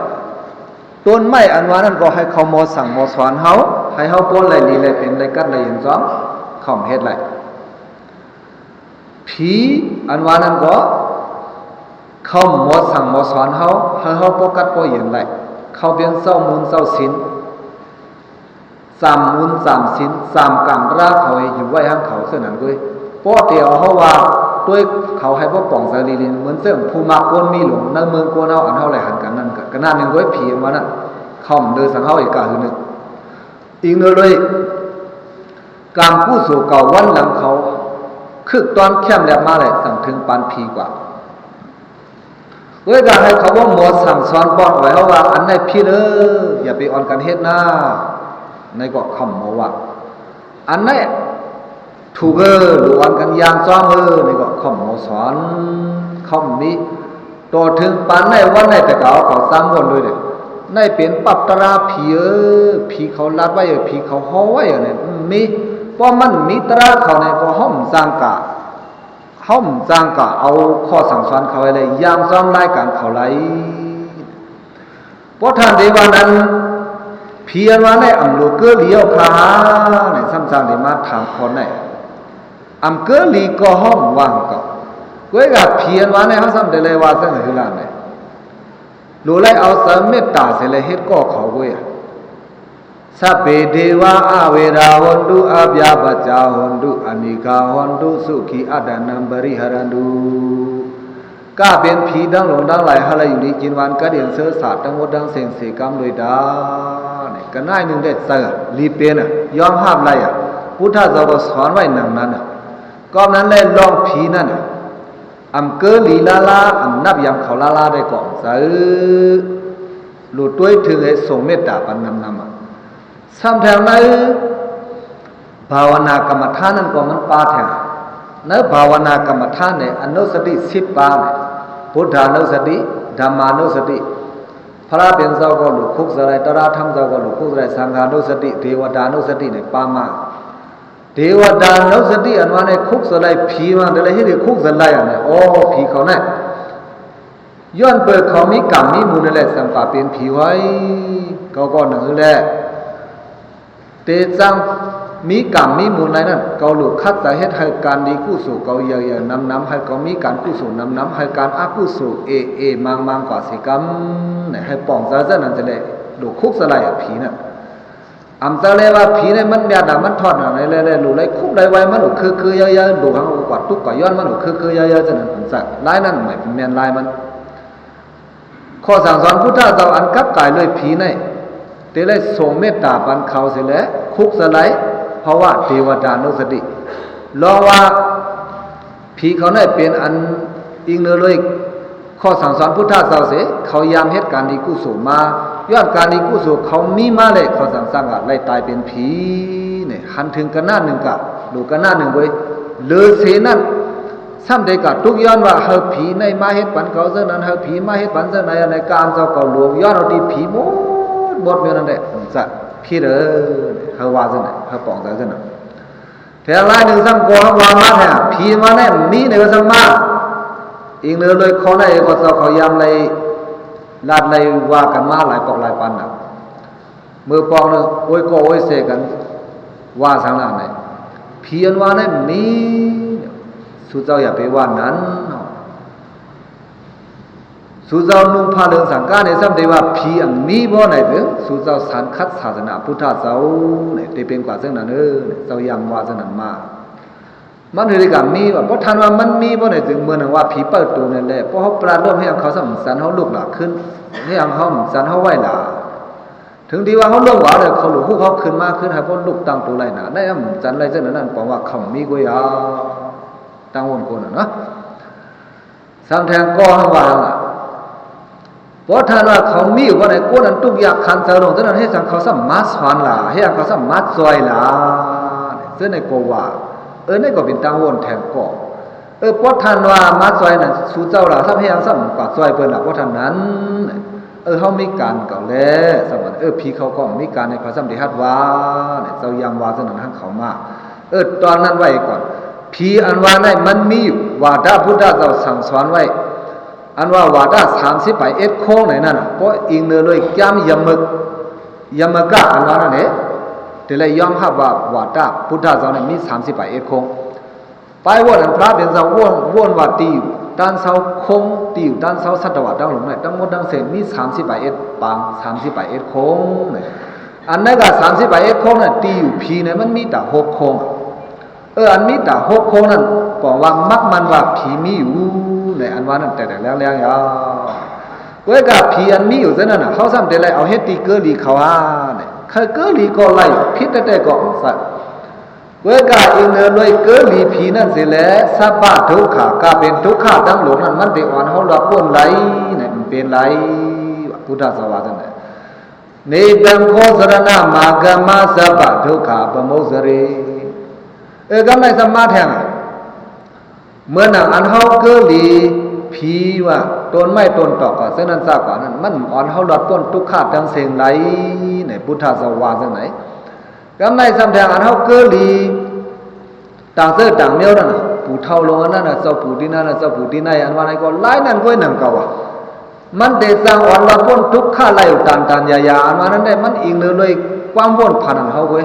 ຕົ້ນໄມ້ອັນວ່ານັ້ນກໍໃຫ້ເຂົາໝໍສັ່ງໝໍສອນເຮົາ ໃຫ້ເຮົາປົ້ນໄດ້ດີໄດ້ເປັນໄດ້ກັດໄດ້ເຢັນຊອງ ເຂົາເຮັດໄດ້. ຜີອັນວ່ານັ້ນກໍ ເຂົາໝໍສັ່ງໝໍສອນເຮົາ ໃຫ້ເຮົາພໍກັດພໍເຢັນໄດ້ ເຂົາເປັນເຈົ້າບຸນເຈົ້າສິນ ຈຳບຸນຈຳສິນ ຈຳກຳຕາເຂົາໃຫ້ຢູ່ໄວ້ຫັ້ນເຂົາເທົ່ານັ້ນເວີຍ. ເພາະແຕ່ເຮົາວ່າໂດຍເຂົາໃຫ້ບໍ່ປ່ອງໃສລີໆ ເໝືອນເຊິ່ງຜູ້ມັກຄົນມີຫຼົງໃນເມືອງຄົນເຮົາ ອັນເຮົາໄດ້ຫັນກັນນັ້ນ ກະໜ້າໜຶ່ງເວີຍ ຜີອັນວ່ານັ້ນ ເຂົາເດີສັ່ງເຮົາອີກກະຫຶໜຶ່ງ ອີງເນີລວຍກຳກຸສົນເກົ່າວັນຫຼັງເຂົາ ຄຶກຕ້ອນແຄມແລບມາແລ້ວ ສັ່ງເຖິງປານຜີກວ່າ ເວີຍກະໃຫ້ເຂົາເວົ້າໝໍສັ່ງສອນປອດໄວ້ເຮົາວ່າ ອັນໃດຜິດເດີ ຢ່າໄປອ່ອນກັນເຮັດນາ ໃນກໍຄຳໝໍວ່າ ອັນໃດຖືກເດີ ຫຼືອ່ອນກັນຢ່າງຊອງເດີ ໃນກໍຄຳໝໍສອນ ຄຳມີ ຕໍ່ເຖິງປານໃດວັນໃດ ແຕ່ກະເອົາເຂົາສາມຄົນດ້ວຍເດ ໃນເປັນປັບຕະລາຜີເອີ ຜີເຂົາລັດໄວ້ເອີ ຜີເຂົາຫໍໄວ້ເອີ ນີ້ມີ ເພາະມັນມີຕະລາເຂົາໃນກໍຫ້ອມສັງກະ ເຮົາມັນຈັ່ງກະເອົາຂໍ້ສັ່ງສອນເຂົາໄວ້ເລີຍ ຢ່າງຊ່ອມລາຍການເຂົາໄລ. ເພາະທ່ານເດວ່ານັ້ນ ຜີອັນວ່າໃນອຳໂລເກີລີເອົາຄາໃນ ຊ່ຳຊ່າງໄດ້ມາຖາມຄອນໃນ ອຳເກີລີກໍຫ້ອມວ່າງເກົ່າ. ເກີຍກະຜີອັນວ່າໃນເຮົາຊ່ຳໄດ້ເລີຍວ່າຈັ່ງຄືລານໃນ ໂລໄລເອົາໃຈເມດຕາເສຍແລະເຮັດກໍເຂົາເວີຍ. Sabbe devā averā hontu, abyāpajjhā hontu, anīghā hontu, sukhī attānaṃ pariharantu. ກະເປັນຜີທັງຫຼວງທັງຫຼາຍ ໃຫ້ໄດ້ຢູ່ດີກິນຫວານ ກະດຽນເຊີສາດທັງໝົດທັງເສັງເສກຳໂດຍດາ ນີ້ກະໜ້ອຍໜຶ່ງໄດ້ເຈີລີເປັນ ຍອມຮັບໄດ້ ພຸດທະເຈົ້າກໍສອນໄວ້ດັ່ງນັ້ນ. ກໍນັ້ນແຫຼະ ລອງຜີນັ້ນ ອຳເກີລີລາລາ ອຳນັບຍາມເຂົາລາລາໄດ້ກໍໃຈ ໂລດຕົວເຖິງໃຫ້ສົ່ງເມດຕາປັນນຳນຳ ຊ່ຳແທງໃນພາວະນາກຳມະຖານນັ້ນກໍມັນປາແທງ ໃນພາວະນາກຳມະຖານໃນອະນຸສະຕິສິບປາ ພຸດທານຸສະຕິ ທຳມານຸສະຕິ ພະລາເປັນເຈົ້າກໍລຸກຄຸກສະໄລ ຕະລາທຳເຈົ້າກໍລຸກຄຸກສະໄລ ສັງຄານຸສະຕິ ເທວະດານຸສະຕິໃນປາມາ ເທວະດານຸສະຕິ ອັນວ່າໃນຄຸກສະໄລ ຜີມາແຕ່ລະເຮັດໃຫ້ຄຸກສະໄລອັນນີ້ ໂອ້ ຜີເຂົານັ້ນ ຍ້ອນເປີເຂົາມີກຳມີມູນນັ້ນແຫຼະ ຈັ່ງກະເປັນຜີໄວ້ ເຂົາກໍໜຶ່ງແຫຼະ ແຕ່ຈັ່ງມີກຳມີມູນໃນນັ້ນ ເຂົາລູກຂັດໃຈເຮັດໃຫ້ການດີກຸສົນເຂົາເຢີ່ຍໆນຳນຳ ໃຫ້ເຂົາມີການກຸສົນນຳນຳ ໃຫ້ການອະກຸສົນເອເອມາງໆກວ່າເສຍກຳ ໃຫ້ປ່ອງໃຈຊັ້ນນັ້ນແຫຼະ ລູກຄຸກສະໄລຜີນັ້ນ. ອຳຈະແລວ່າຜີໃນມັນຍາດນະ ມັນທອດໜາໃນແລ ແລ ລູໄລຄຸບໄລໄວ ມັນໂອເຄີເຄີຍາຍາ ດູຮັງໂອກວ່າຕຸກກວ່າຍ້ອນ ມັນໂອເຄີເຄີຍາຍາ ຈະນັ້ນ ອຳຈະລາຍນັ້ນ ໝາຍແມ່ນລາຍມັນ ຂໍ້ສັ່ງສອນພຸດທະເຈົ້າອັນກັບກາຍລວຍຜີໃນ ແຕ່ໄດ້ຊົງເມດຕາປັນເຂົາເສຍແລ ຄຸກສະໄລ ພາວະເທວະດານຸສະຕິ ລອງວ່າ ຜີເຂົາໄດ້ເປັນອັນອີງເນີລວຍ ຂໍ້ສັ່ງສອນພຸດທະເຈົ້າເສ ເຂົາຍາມເຮັດການດີກຸສົນມາ ຍ້ອນການດີກຸສົນເຂົາມີມາແລ້ວ ເຂົາຈັ່ງສາມາດໄດ້ຕາຍເປັນຜີນີ້ ຫັນເຖິງກະໜ້າໜຶ່ງກະ ໂລກະໜ້າໜຶ່ງເວີຍ ເລີເສນັ້ນ ຊ່ຳໃດກະທຸກຍ້ອນວ່າ ໃຫ້ຜີໃນມາເຮັດປັນເຂົາຈັ່ງນັ້ນ ໃຫ້ຜີມາເຮັດປັນຈັ່ງໃດ ອັນໃດການເຈົ້າກໍລວມ ຍ້ອນເອົາທີ່ຜີໝົດ ໝົດແມ່ນນັ້ນແຫຼະ ຈະຜິດເດີ ໃຫ້ວ່າຈັ່ງໃດ ໃຫ້ປອງໃຈຈັ່ງນັ້ນ. ແຖມລາຍໜຶ່ງຊ້ຳກໍວ່າມາແທ້ ຜີມາແນ່ມີໃນວ່າຊັ້ນມາ ອີງເນີໂດຍຂໍ້ໃນກໍເຈົ້າເຂົາຍາມໄລ່ລາດໄລ່ວ່າກັນມາຫຼາຍປອກຫຼາຍປັນນະ ເມື່ອປອກໜຶ່ງໂອ້ຍກໍໂອ້ຍເສກັນ ວ່າທາງນັ້ນໃດ ຜີອັນວ່າໃນມີ ສູ່ເຈົ້າຢ່າໄປວ່ານັ້ນເນາະ. ສູ່ເຈົ້ານຸ່ງຜ້າເຫຼືອງສັງການີ້ ຊ່ຳໄດ້ວ່າຜີອັນມີບໍ່ໃນເຖິງ ສູ່ເຈົ້າສັນຂັດສາສະໜາພຸດທະເຈົ້ານີ້ ໄດ້ເປັນກວ່າຈັ່ງນັ້ນເອີ ເຈົ້າຢ່າມວ່າຈັ່ງນັ້ນມາ ມັນເຮັດໃຫ້ການມີວ່າ ບໍ່ທັນວ່າມັນມີບໍ່ໃນເຖິງ ເໝືອນຫຍັງວ່າຜີເປີດໂຕນັ້ນແຫຼະ ເພາະເຮົາປາດລົມແຮງເຂົາຊ່ຳສັນເຮົາລຸກຫຼາຂຶ້ນ ແຮງເຮົາສັນເຮົາໄວຫຼາ ເຖິງທີ່ວ່າເຮົາລົງວ່າແລ້ວ ເຂົາລຸກຮຸກເຮົາຂຶ້ນມາຂຶ້ນ ໃຫ້ເຮົາລຸກຕັ້ງໂຕໄດ້ນະ ໃນອຳຈັນໄລຈັ່ງນັ້ນ ປອງວ່າຄຳມີກວ່າຢາ ຕັ້ງວົນຄົນນະ ສາມແທງກໍຫັ້ນວ່າຫັ້ນລະ ເພາະຖ້າວ່າເຂົາມີຢູ່ບໍ່ໄດ້ ຄົນອັນທຸກຍາກຂັນເຊົາລົງ ເທົ່ານັ້ນເຮັດຫຍັງເຂົາຊ້ຳມາສອນລະ ເຮັດຫຍັງເຂົາຊ້ຳມາຊ່ອຍລະ ເຊິ່ງໃນກໍວ່າ ເອີ ໃນກໍເປັນຕາວົນແທນກໍ ເອີ ເພາະທ່ານວ່າມາຊ່ອຍນັ້ນ ສູ່ເຈົ້າລະຊ້ຳເຮັດຫຍັງຊ້ຳກວ່າຊ່ອຍເພິ່ນລະ ເພາະທ່ານນັ້ນ ເອີ ເຮົາມີການເຂົາແລະ ຊ້ຳ ເອີ ຜີເຂົາກໍມີການໃຫ້ເຂົາຊ້ຳໄດ້ຮັດວ່າ ເຈົ້າຢ່າມວ່າເຊັ່ນນັ້ນ ທາງເຂົາມາ ເອີ ຕອນນັ້ນໄວ້ກ່ອນ ຜີອັນວ່ານັ້ນມັນມີຢູ່ ວ່າພະພຸດທະເຈົ້າສັ່ງສອນໄວ້ ອັນວ່າ ວ່າຕາສາມສິບປາຍເອັດໂຄງໃນນັ້ນນະ ເພາະອີງເນີໂດຍກາມຍະມະ ຍະມະກະ ອັນວ່ານັ້ນເດ ແຕ່ລະຍອມຮັບວ່າ ວ່າຕາພຸດທະເຈົ້ານັ້ນມີສາມສິບປາຍເອັດໂຄງ ປາຍໂວນນັ້ນ ພະເປັນເຈົ້າໂວນ ໂວນວ່າຕີຢູ່ຕານເຊົາໂຄງ ຕີຢູ່ຕານເຊົາສັດຕະວະທັງໂລກນັ້ນ ທັງໝົດທັງເສນມີສາມສິບປາຍເອັດປາງ ສາມສິບປາຍເອັດໂຄງ ອັນໃດກະສາມສິບປາຍເອັດໂຄງນັ້ນ ຕີຢູ່ຜີນັ້ນມັນມີຕາຫົກໂຄງ ເອີ ອັນມີຕາຫົກໂຄງນັ້ນ ປອງວ່າມັກມັນວ່າຜີມີຢູ່ ໃນອັນວ່ານັ້ນແຕ່ແລ້ວແລ້ວ ເວີຍກະຜີອັນມີຢູ່ເຊັ່ນນັ້ນນະ ເຮົາຊ້ຳແຕ່ໄລ່ເອົາເຮັດຕີເກີລີເຂົາຫາ ໃນເກີລີກໍໄລ່ ຜິດແທ້ໆກໍໃສ່ ເວີຍກະອີງເນີໂດຍເກີລີຜີນັ້ນເສຍແລະ ສັບບະທຸກຂະ ກະເປັນທຸກຂະທັງໂລກນັ້ນ ມັນໄດ້ອອນເຮົາລອດພົ້ນໄລ ໃນມັນເປັນໄລ ພຸດທະເຈົ້າວ່າຈັ່ງໃດ ນິບານໂຄສະລະນະມາກະມາ ສັບບະທຸກຂະປະໂມກສະເຣ ເອີ ກຳໄດ້ສຳມາແທ້ ເມື່ອນັ້ນອັນເຮົາເກີລີຜີວ່າຕົ້ນໄມ້ຕົ້ນຕອກກະເຊັ່ນນັ້ນຊາກວ່ານັ້ນ ມັນອອນເຮົາລອດພົ້ນທຸກຂະທັງເສັງໄລ ໃນພຸດທະເຈົ້າວ່າຈັ່ງໃດ ກຳໄດ້ສຳແດງອັນເຮົາເກີລີ ຕ່າງເຊື້ອຕ່າງແນວນັ້ນນະ ປູເຖົ້າລົງອັນນັ້ນນະ ເຈົ້າປູທີ່ນັ້ນນະ ເຈົ້າປູທີ່ໃນ ອັນວ່ານັ້ນກໍຫຼາຍນັ້ນກ້ວຍນຳເກົ່າວ່າ ມັນໄດ້ສ້າງອອນລອດພົ້ນທຸກຂະໄລຕານຕານຢາຢາ ອັນວ່ານັ້ນໄດ້ ມັນອີງເນີໂດຍຄວາມວົນຜັນອັນເຮົາກ້ວຍ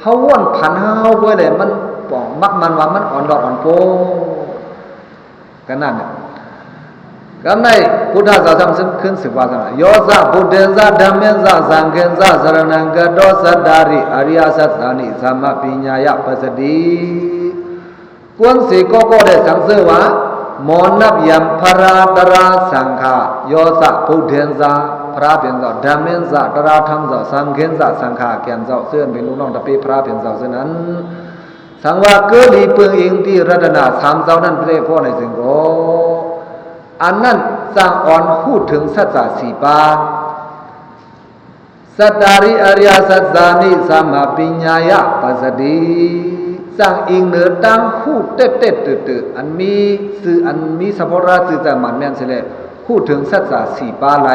ເຮົາວົນຜັນເຮົາກ້ວຍແຫຼະ ມັນປອງມັກມັນວ່າມັນອອນລອດອອນໂພ ກະນັ້ນນະ ກຳໄດ້ພຸດທະເຈົ້າທຳເຊິ່ງຂຶ້ນສືບວ່າ ໂຍ ສະ ບຸດເທນ ສະ ທຳເມນ ສະ ສັງເຄນ ສະ ສະຣະນັງ ກະໂຕ ສັດຕາຣິ ອະລິຍະ ສັດສານິ ສຳມະປິນຍາຍະ ປັດສະຕິ ຄວນສີກໍກໍໄດ້ສັງເສີນວ່າ ໝໍນັບຢາມພະລາຕະລາສັງຄາ ໂຍ ສະ ບຸດເທນ ສະ ພະລາເປັນເຈົ້າ ທຳເມນ ສະ ຕະລາທຳເຈົ້າ ສັງເຄນ ສະ ສັງຄາແກ່ນເຈົ້າ ເຊິ່ງເປັນລູກນ້ອງຕະເປພະລາເປັນເຈົ້າເຊັ່ນນັ້ນ ສັງວາເກີລີເປິງອີງທີ່ລັດຕະນະສາມເຈົ້ານັ້ນເປັນເອກພໍໃນເຊິ່ງກໍ ອັນນັ້ນຈັ່ງອອນຮູ້ເຖິງສັດຈະສີ່ປາ ສັດຕາຣິອະລິຍະສັດສານິ ສຳມະປິນຍາຍະ ປັດສະຕິ ຈັ່ງອີງເນີຕາງຮູ້ເຕັດເຕັດເຕີເຕີ ອັນມີຊື່ ອັນມີສະເພາະລາຍຊື່ຈັກໝັ້ນແມ່ນເສຍແລ້ວ ຮູ້ເຖິງສັດຈະສີ່ປາໄລ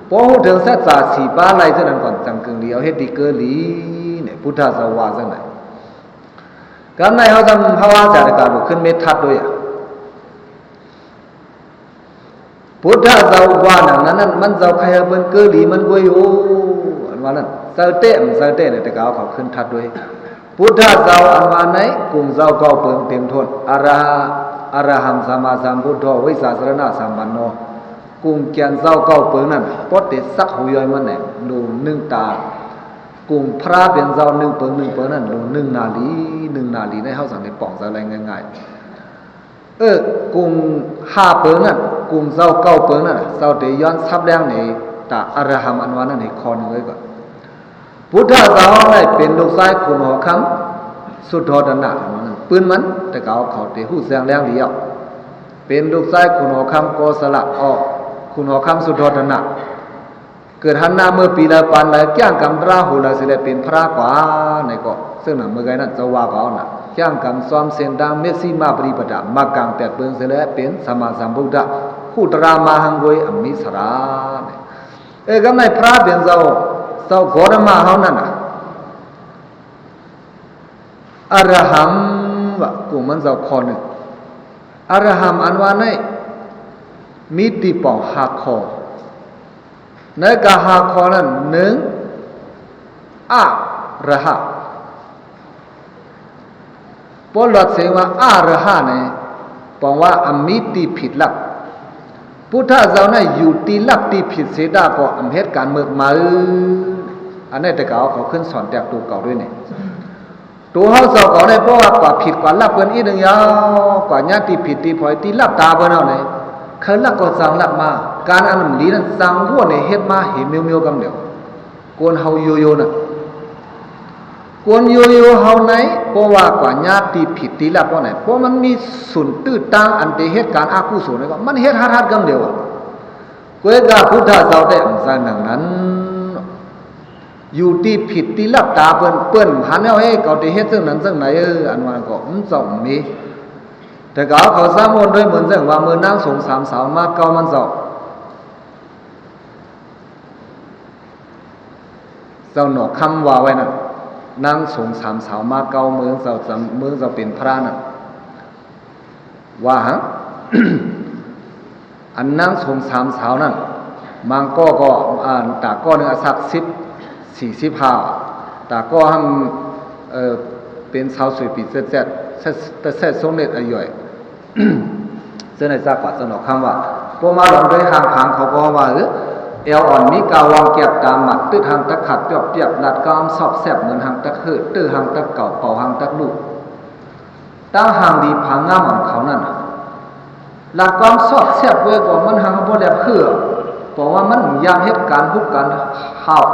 ພໍຮູ້ເຖິງສັດຈະສີ່ປາໄລເທົ່ານັ້ນກ່ອນ ຈັ່ງເກີງລີເອົາເຮັດທີ່ເກີລີ ນີ້ ພຸດທະເຈົ້າວ່າຈັ່ງໃດ ກຳໄດ້ເຮົາທຳພາວະຈາດການລຸກຂຶ້ນເມດທັດດ້ວຍ ພຸດທະເຈົ້າວ່າໜັງນັ້ນ ມັນເຈົ້າໄຄເອົາເພິ່ນເກີລີມັນກວຍໂອ ອັນວ່ານັ້ນ ເຊີເຕະ ເຊີເຕະ ແຕ່ກະເອົາເຂົາຂຶ້ນທັດດ້ວຍ ພຸດທະເຈົ້າອັນວ່າໃນກຸງເຈົ້າເກົ້າເປິງເຕັມທົນ ອະລະ ອະລະຫັງ ສຳມາສຳພຸດໂທ ວິຊາຈາລະນະສຳປັນໂນ ກຸງແກ່ນເຈົ້າເກົ້າເປິງນັ້ນ ປອດເຕສັກຫູຢອຍມັນແຫຼະ ໂລໜຶ່ງຕາ ກຸງພະລາເປັນເຈົ້າໜຶ່ງເປິງໜຶ່ງເປິງນັ້ນ ໂລໜຶ່ງນາລີ ໜຶ່ງນາລີໃນເຮົາສັງໄດ້ປ່ອງໃຈໄດ້ງ່າຍໆ ເອີ ກຸງຫ້າເປິງນັ້ນ ກຸງເຈົ້າເກົ້າເປິງນັ້ນ ເຈົ້າເຕຍ້ອນສັບແລງໃນຕາອະລະຫັງອັນວ່ານັ້ນໃຫ້ຂໍ້ໜຶ່ງເລີຍກ່ອນ ພຸດທະເຈົ້າໄດ້ເປັນລູກຊາຍຂຸນຫໍຄຳ ສຸດໂທດະນະ ອັນວ່ານັ້ນ ປືນມັນ ແຕ່ເກົ່າເຂົາເຕຮູ້ແຈ້ງແລງດີອອກ ເປັນລູກຊາຍຂຸນຫໍຄຳໂກສະລະ ອອກ ຂຸນຫໍຄຳສຸດໂທດະນະ ເກີດຫັນນາເມື່ອປີລະປານລະ ແກ້ງກຳຕຣາຫູລະສິແລະເປັນພະລາກວ່າ ໃນກໍ ເຊິ່ງນຳເມື່ອໄກນັ້ນເຈົ້າວ່າກໍເອົານະ ແກ້ງກຳຊອມເສັ້ນທາງເມັດຊິມາປະຕິປະດາ ມາກາງແປດເປີງສິແລະເປັນສຳມາສຳພຸດທະ ຮູ້ຕຣາມະຫັງໂກຍອຳມິສະລາ ເອີ ກຳໄດ້ພະລາເປັນເຈົ້າ ເຈົ້າໂຄດະມະເຮົານັ້ນນະ ອະລະຫັງ ວ່າກຸງມັນເຈົ້າຂໍ້ໜຶ່ງ ອະລະຫັງອັນວ່າໃນ ມີຕິປອງຫ້າຂໍ້ ໃນກະຫ້າຂໍ້ນັ້ນ ໜຶ່ງ ອະລະຫະ ປົດລອດເສຍງວ່າ ອະລະຫະ ໃນ ປອງວ່າອຳມີຕິຜິດຫຼັກ ພຸດທະເຈົ້າໃນຢູ່ຕິຫຼັກຕິຜິດເສຍຕາກໍອຳເຮັດການເມີກມາ ອັນໃນແຕ່ເກົ່າເຂົາຂຶ້ນສອນແຕກໂຕເກົ່າດ້ວຍນີ້ ໂຕເຮົາເຈົ້າກໍໄດ້ ເພາະວ່າກວ່າຜິດກວ່າລັກເພິ່ນອີກໜຶ່ງຍາວ ກວ່າຍາມທີ່ຜິດທີ່ພອຍທີ່ລັກຕາເພິ່ນເຮົານີ້ ໃຜລັກກໍສັ່ງລັກມາ ການອັນນຳດີນັ້ນສັ່ງຫົວໃນເຮັດມາເຫັນມຽວໆກຳດຽວ ກົນເຮົາໂຍໂຍ່ນະ ກົນໂຍໂຍ່ເຮົາໃນ ເພາະວ່າກວ່າຍາມທີ່ຜິດທີ່ລັກເຮົາໃນ ເພາະມັນມີສູນຕື້ຕາງອັນໄດ້ເຮັດການອະກຸສົນ ມັນເຮັດຮັດໆກຳດຽວ ອະ ເກີດວ່າພຸດທະເຈົ້າໄດ້ອຳສາຍໜັງນັ້ນ ຢູ່ທີ່ຜິດທີ່ລັບຕາເພິ່ນ ເພິ່ນຫັນເອົາເອ ເຂົາໄດ້ເຮັດຈັ່ງນັ້ນຈັ່ງໃດ ເອີ ອັນວ່າກໍມັນຕ້ອງມີ ແຕ່ກໍເອົາເຂົ້າສາມໂອນໂດຍເໝືອນເຊິ່ງວ່າເມື່ອນາງສົງສາມສາວມາເກົ່າມັນເຈົ້າ ເຈົ້າໜອກຄຳວ່າໄວ້ນັ້ນ ນາງສົງສາມສາວມາເກົ່າເມືອງເຈົ້າຈຳ ເມືອງເຈົ້າເປັນພະນັ້ນ ວ່າຫັ້ນ ອັນນາງສົງສາມສາວນັ້ນ ບາງກໍ ກໍ ອ່າ ຕາກໍໜຶ່ງອາຍຸສັກສິບ ສີ່ສິບຫ້າ ຕາກໍຫັ້ນ ເອີ ເປັນຊາວສວຍປີແຊດແຊດ ແຕ່ແຊດຊົງເນັດອາຍຸ ເຊິ່ງໃນສາກວາດເຈົ້າໜອກຄຳວ່າ ພວກມາລອງໂດຍຮ່າງຜາງເຂົາກໍວ່າ ເອີ ແອວອ່ອນມີກາວອງແກບຕາໝັດ ຕຶດຫາງຕະຂັດຈອບປຽບ ລັດກາມຊອບແຊບເໝືອນຫາງຕັກເຮີ ຕື້ຫາງຕັກເກົ່າ ເປົ່າຫາງຕັກລູກ ຕາຫາງດີຜາງາມຂອງເຂົານັ້ນ ລັດຄວາມຊອບແຊບເວີຍກວ່າມັນຫາງບໍ່ແລບເຮືອ ເພາະວ່າມັນຢາມເຮັດການຮຸກການຮາວ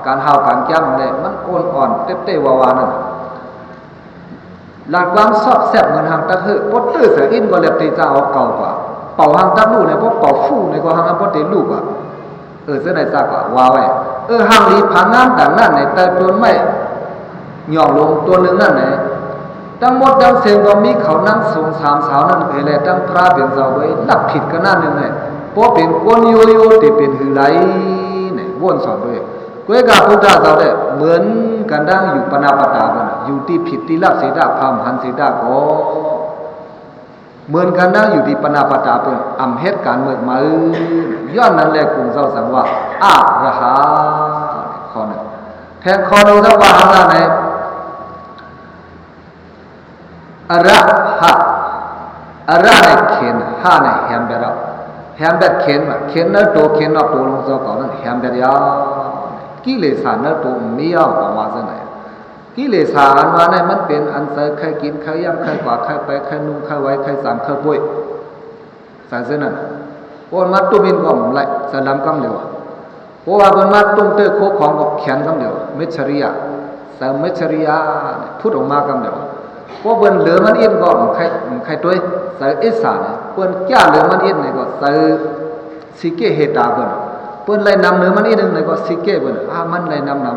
ການຮາວການກຽມແຫຼະ ມັນອ່ອນໆເຕະໆວາວານັ້ນ ລັດຄວາມຊອບແຊບເໝືອນຫາງຕັກເຮີ ບໍ່ຕື້ສາອິນກໍແລບເຕະຈາອອກເກົ່າກວ່າ ເປົ່າຫາງຕັກລູກໃນ ບໍ່ເປົ່າຟູໃນກໍຫາງບໍ່ເຕະລູກວ່າ ເອີ ເຊິ່ງໃນສາກວາດວ່າໄວ້ ເອີ ຫາງດີຜາງາມດັ່ງນັ້ນໃນໃຕ້ຕົ້ນໄມ້ ຍອງລົງຕົວໜຶ່ງນັ້ນແຫຼະ ທັງໝົດທັງເສັງກໍມີເຂົານາງສົງສາມສາວນັ້ນເອງແຫຼະ ທັງພະເປັນເຈົ້າໂດຍລັບຜິດກັນນັ້ນເອງແຫຼະ ເພາະເປັນຄົນໂຍໂຍ່ ແຕ່ເປັນຫືໄລ ນີ້ ວົນສອນໂດຍ ເກີດວ່າພຸດທະເຈົ້າໄດ້ເໝືອນກັນດັ່ງຢູ່ປະນາປະຕາເພິ່ນ ຢູ່ທີ່ຜິດທີ່ລັບເສດາ ພາມຫັນເສດາກໍ ເໝືອນກັນນະ ຢູ່ທີ່ປະນາປະຕາເພິ່ນ ອຳເຮັດການເມີກໃໝ່ ຍ້ອນນັ້ນແລະ ກຸງເຈົ້າຈັ່ງວ່າ ອະລະຫະ ຂໍ້ໜຶ່ງ ແທນຂໍ້ໜຶ່ງ ເຈົ້າວ່າຫັ້ນລະໃນ ອະລະຫະ ອະລະໃນເຂນ ຫະໃນແຮມແບດເອົາ ແຮມແບດເຂນວ່າ ເຂນໃນໂຕ ເຂນນອກໂຕ ຂອງເຈົ້າຂອງນັ້ນ ແຮມແບດເອົາ ກິເລສາໃນໂຕມີເອົາ ປະມານຊັ້ນໃດ ກິເລສາອັນວ່ານັ້ນ ມັນເປັນອັນໃສ ໃຄ່ກິນ ໃຄ່ຢ່າງ ໃຄ່ກວາດ ໃຄ່ໄປ ໃຄ່ນຸ່ງ ໃຄ່ໄຫວ້ ໃຄ່ສາມ ໃຄ່ປ່ວຍ ໃສ່ເຊັ່ນນັ້ນ ເພາະວ່າມາຕຸ້ມອິນກໍໄດ້ ໃສ່ລຳກຳດຽວ ເພາະວ່າເພິ່ນມາຕຸ້ມເຕີໂຄຂອງກໍແຂນກຳດຽວ ເມດຊະລິຍາ ໃສ່ເມດຊະລິຍາ ພຸດອອກມາກຳດຽວ ເພາະເພິ່ນເຫຼືອມັນອິນກໍໄຂ່ ໄຂ່ຕົວຍ ໃສ່ອິດສາ ເພິ່ນຈ້າເຫຼືອມັນອິນນີ້ກໍໃສ່ ຊິເກະເຮຕາເພິ່ນ ເພິ່ນໄລ່ນຳເໜືອມັນອີກໜຶ່ງໃນກໍຊິເກເພິ່ນ ຫາມັນໄລ່ນຳນຳ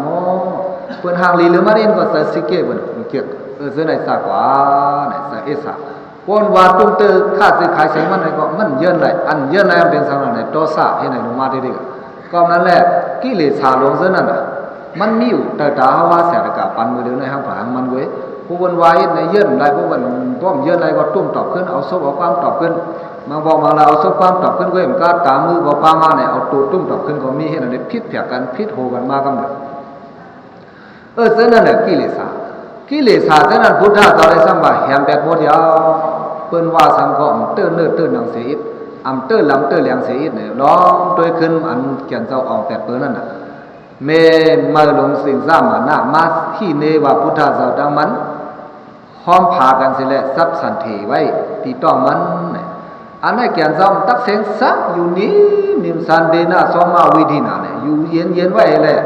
ເພິ່ນຫາງຫຼີເຫຼືອມັນອີກກໍໃສ່ຊິເກເພິ່ນ ເກ ເອີ ເຊິ່ງໃນສາກວາໃນສາເອສາ ເພິ່ນວ່າຕຸ້ມເຕີຄ້າຊື້ຂາຍໃສ່ມັນໃນກໍມັນເຍີນໄລ່ ອັນເຍີນໄລ່ມັນເປັນສັງໃນໂຕສະເຮັດໃຫ້ລົງມາເດ ກໍນັ້ນແຫຼະ ກິເລສາຫຼວງເຊິ່ງນັ້ນນະ ມັນມີຢູ່ໃຕ້ຕາເຮົາວ່າແສນກາປັນມືເດີໃນຫາງຜາຫາງມັນເວີຍ ຜູ້ເພິ່ນວ່າເຮັດໃນເຍີນໄລ່ ຜູ້ເພິ່ນບໍ່ເຍີນໄລ່ກໍຕຸ້ມຕອບຂຶ້ນ ເອົາສົບເອົາຄວາມຕອບຂຶ້ນ ບາງບ່ອນບາງລາວເອົາສົບຄວາມຕອບຂຶ້ນ ເວົ້ນກາຕາມືບໍ່ປາມາໃນເອົາໂຕຕຸ້ມຕອບຂຶ້ນກໍມີ ເຮັດໃຫ້ຜິດແຜກກັນ ຜິດໂຫກັນມາກຳເດີ ເອີ ເຊິ່ງນັ້ນແຫຼະກິເລສາ ກິເລສາເຊິ່ງນັ້ນ ພຸດທະເຈົ້າໄດ້ສັ່ງວ່າແຮມແບດບໍ່ດຽວ ເພິ່ນວ່າສັງກໍອຳເຕີເນີເຕີໜັງເສຍອີກ ອຳເຕີລຳເຕີແລງເສຍອີກ ລອງໂຕຍຂຶ້ນ ອັນແກ່ນເຈົ້າອອງແປດເປີນັ້ນນະ ແມ່ນມາລົງສິງສາມານະ ມາຂີ້ເນວ່າພຸດທະເຈົ້າດັ່ງມັນ ຫ້ອມພາກັນເສຍແລ້ວ ສັບສັນເທໄວ້ ຕີຕ້ອງມັນ ອັນໃນແກ່ນເຈົ້າຕັກເສງສັກຢູ່ນີ້ ນິມສັນເດນະ ຊອມມາວິທີນາ ຢູ່ເຢັນໆໄວ້ແຫຼະ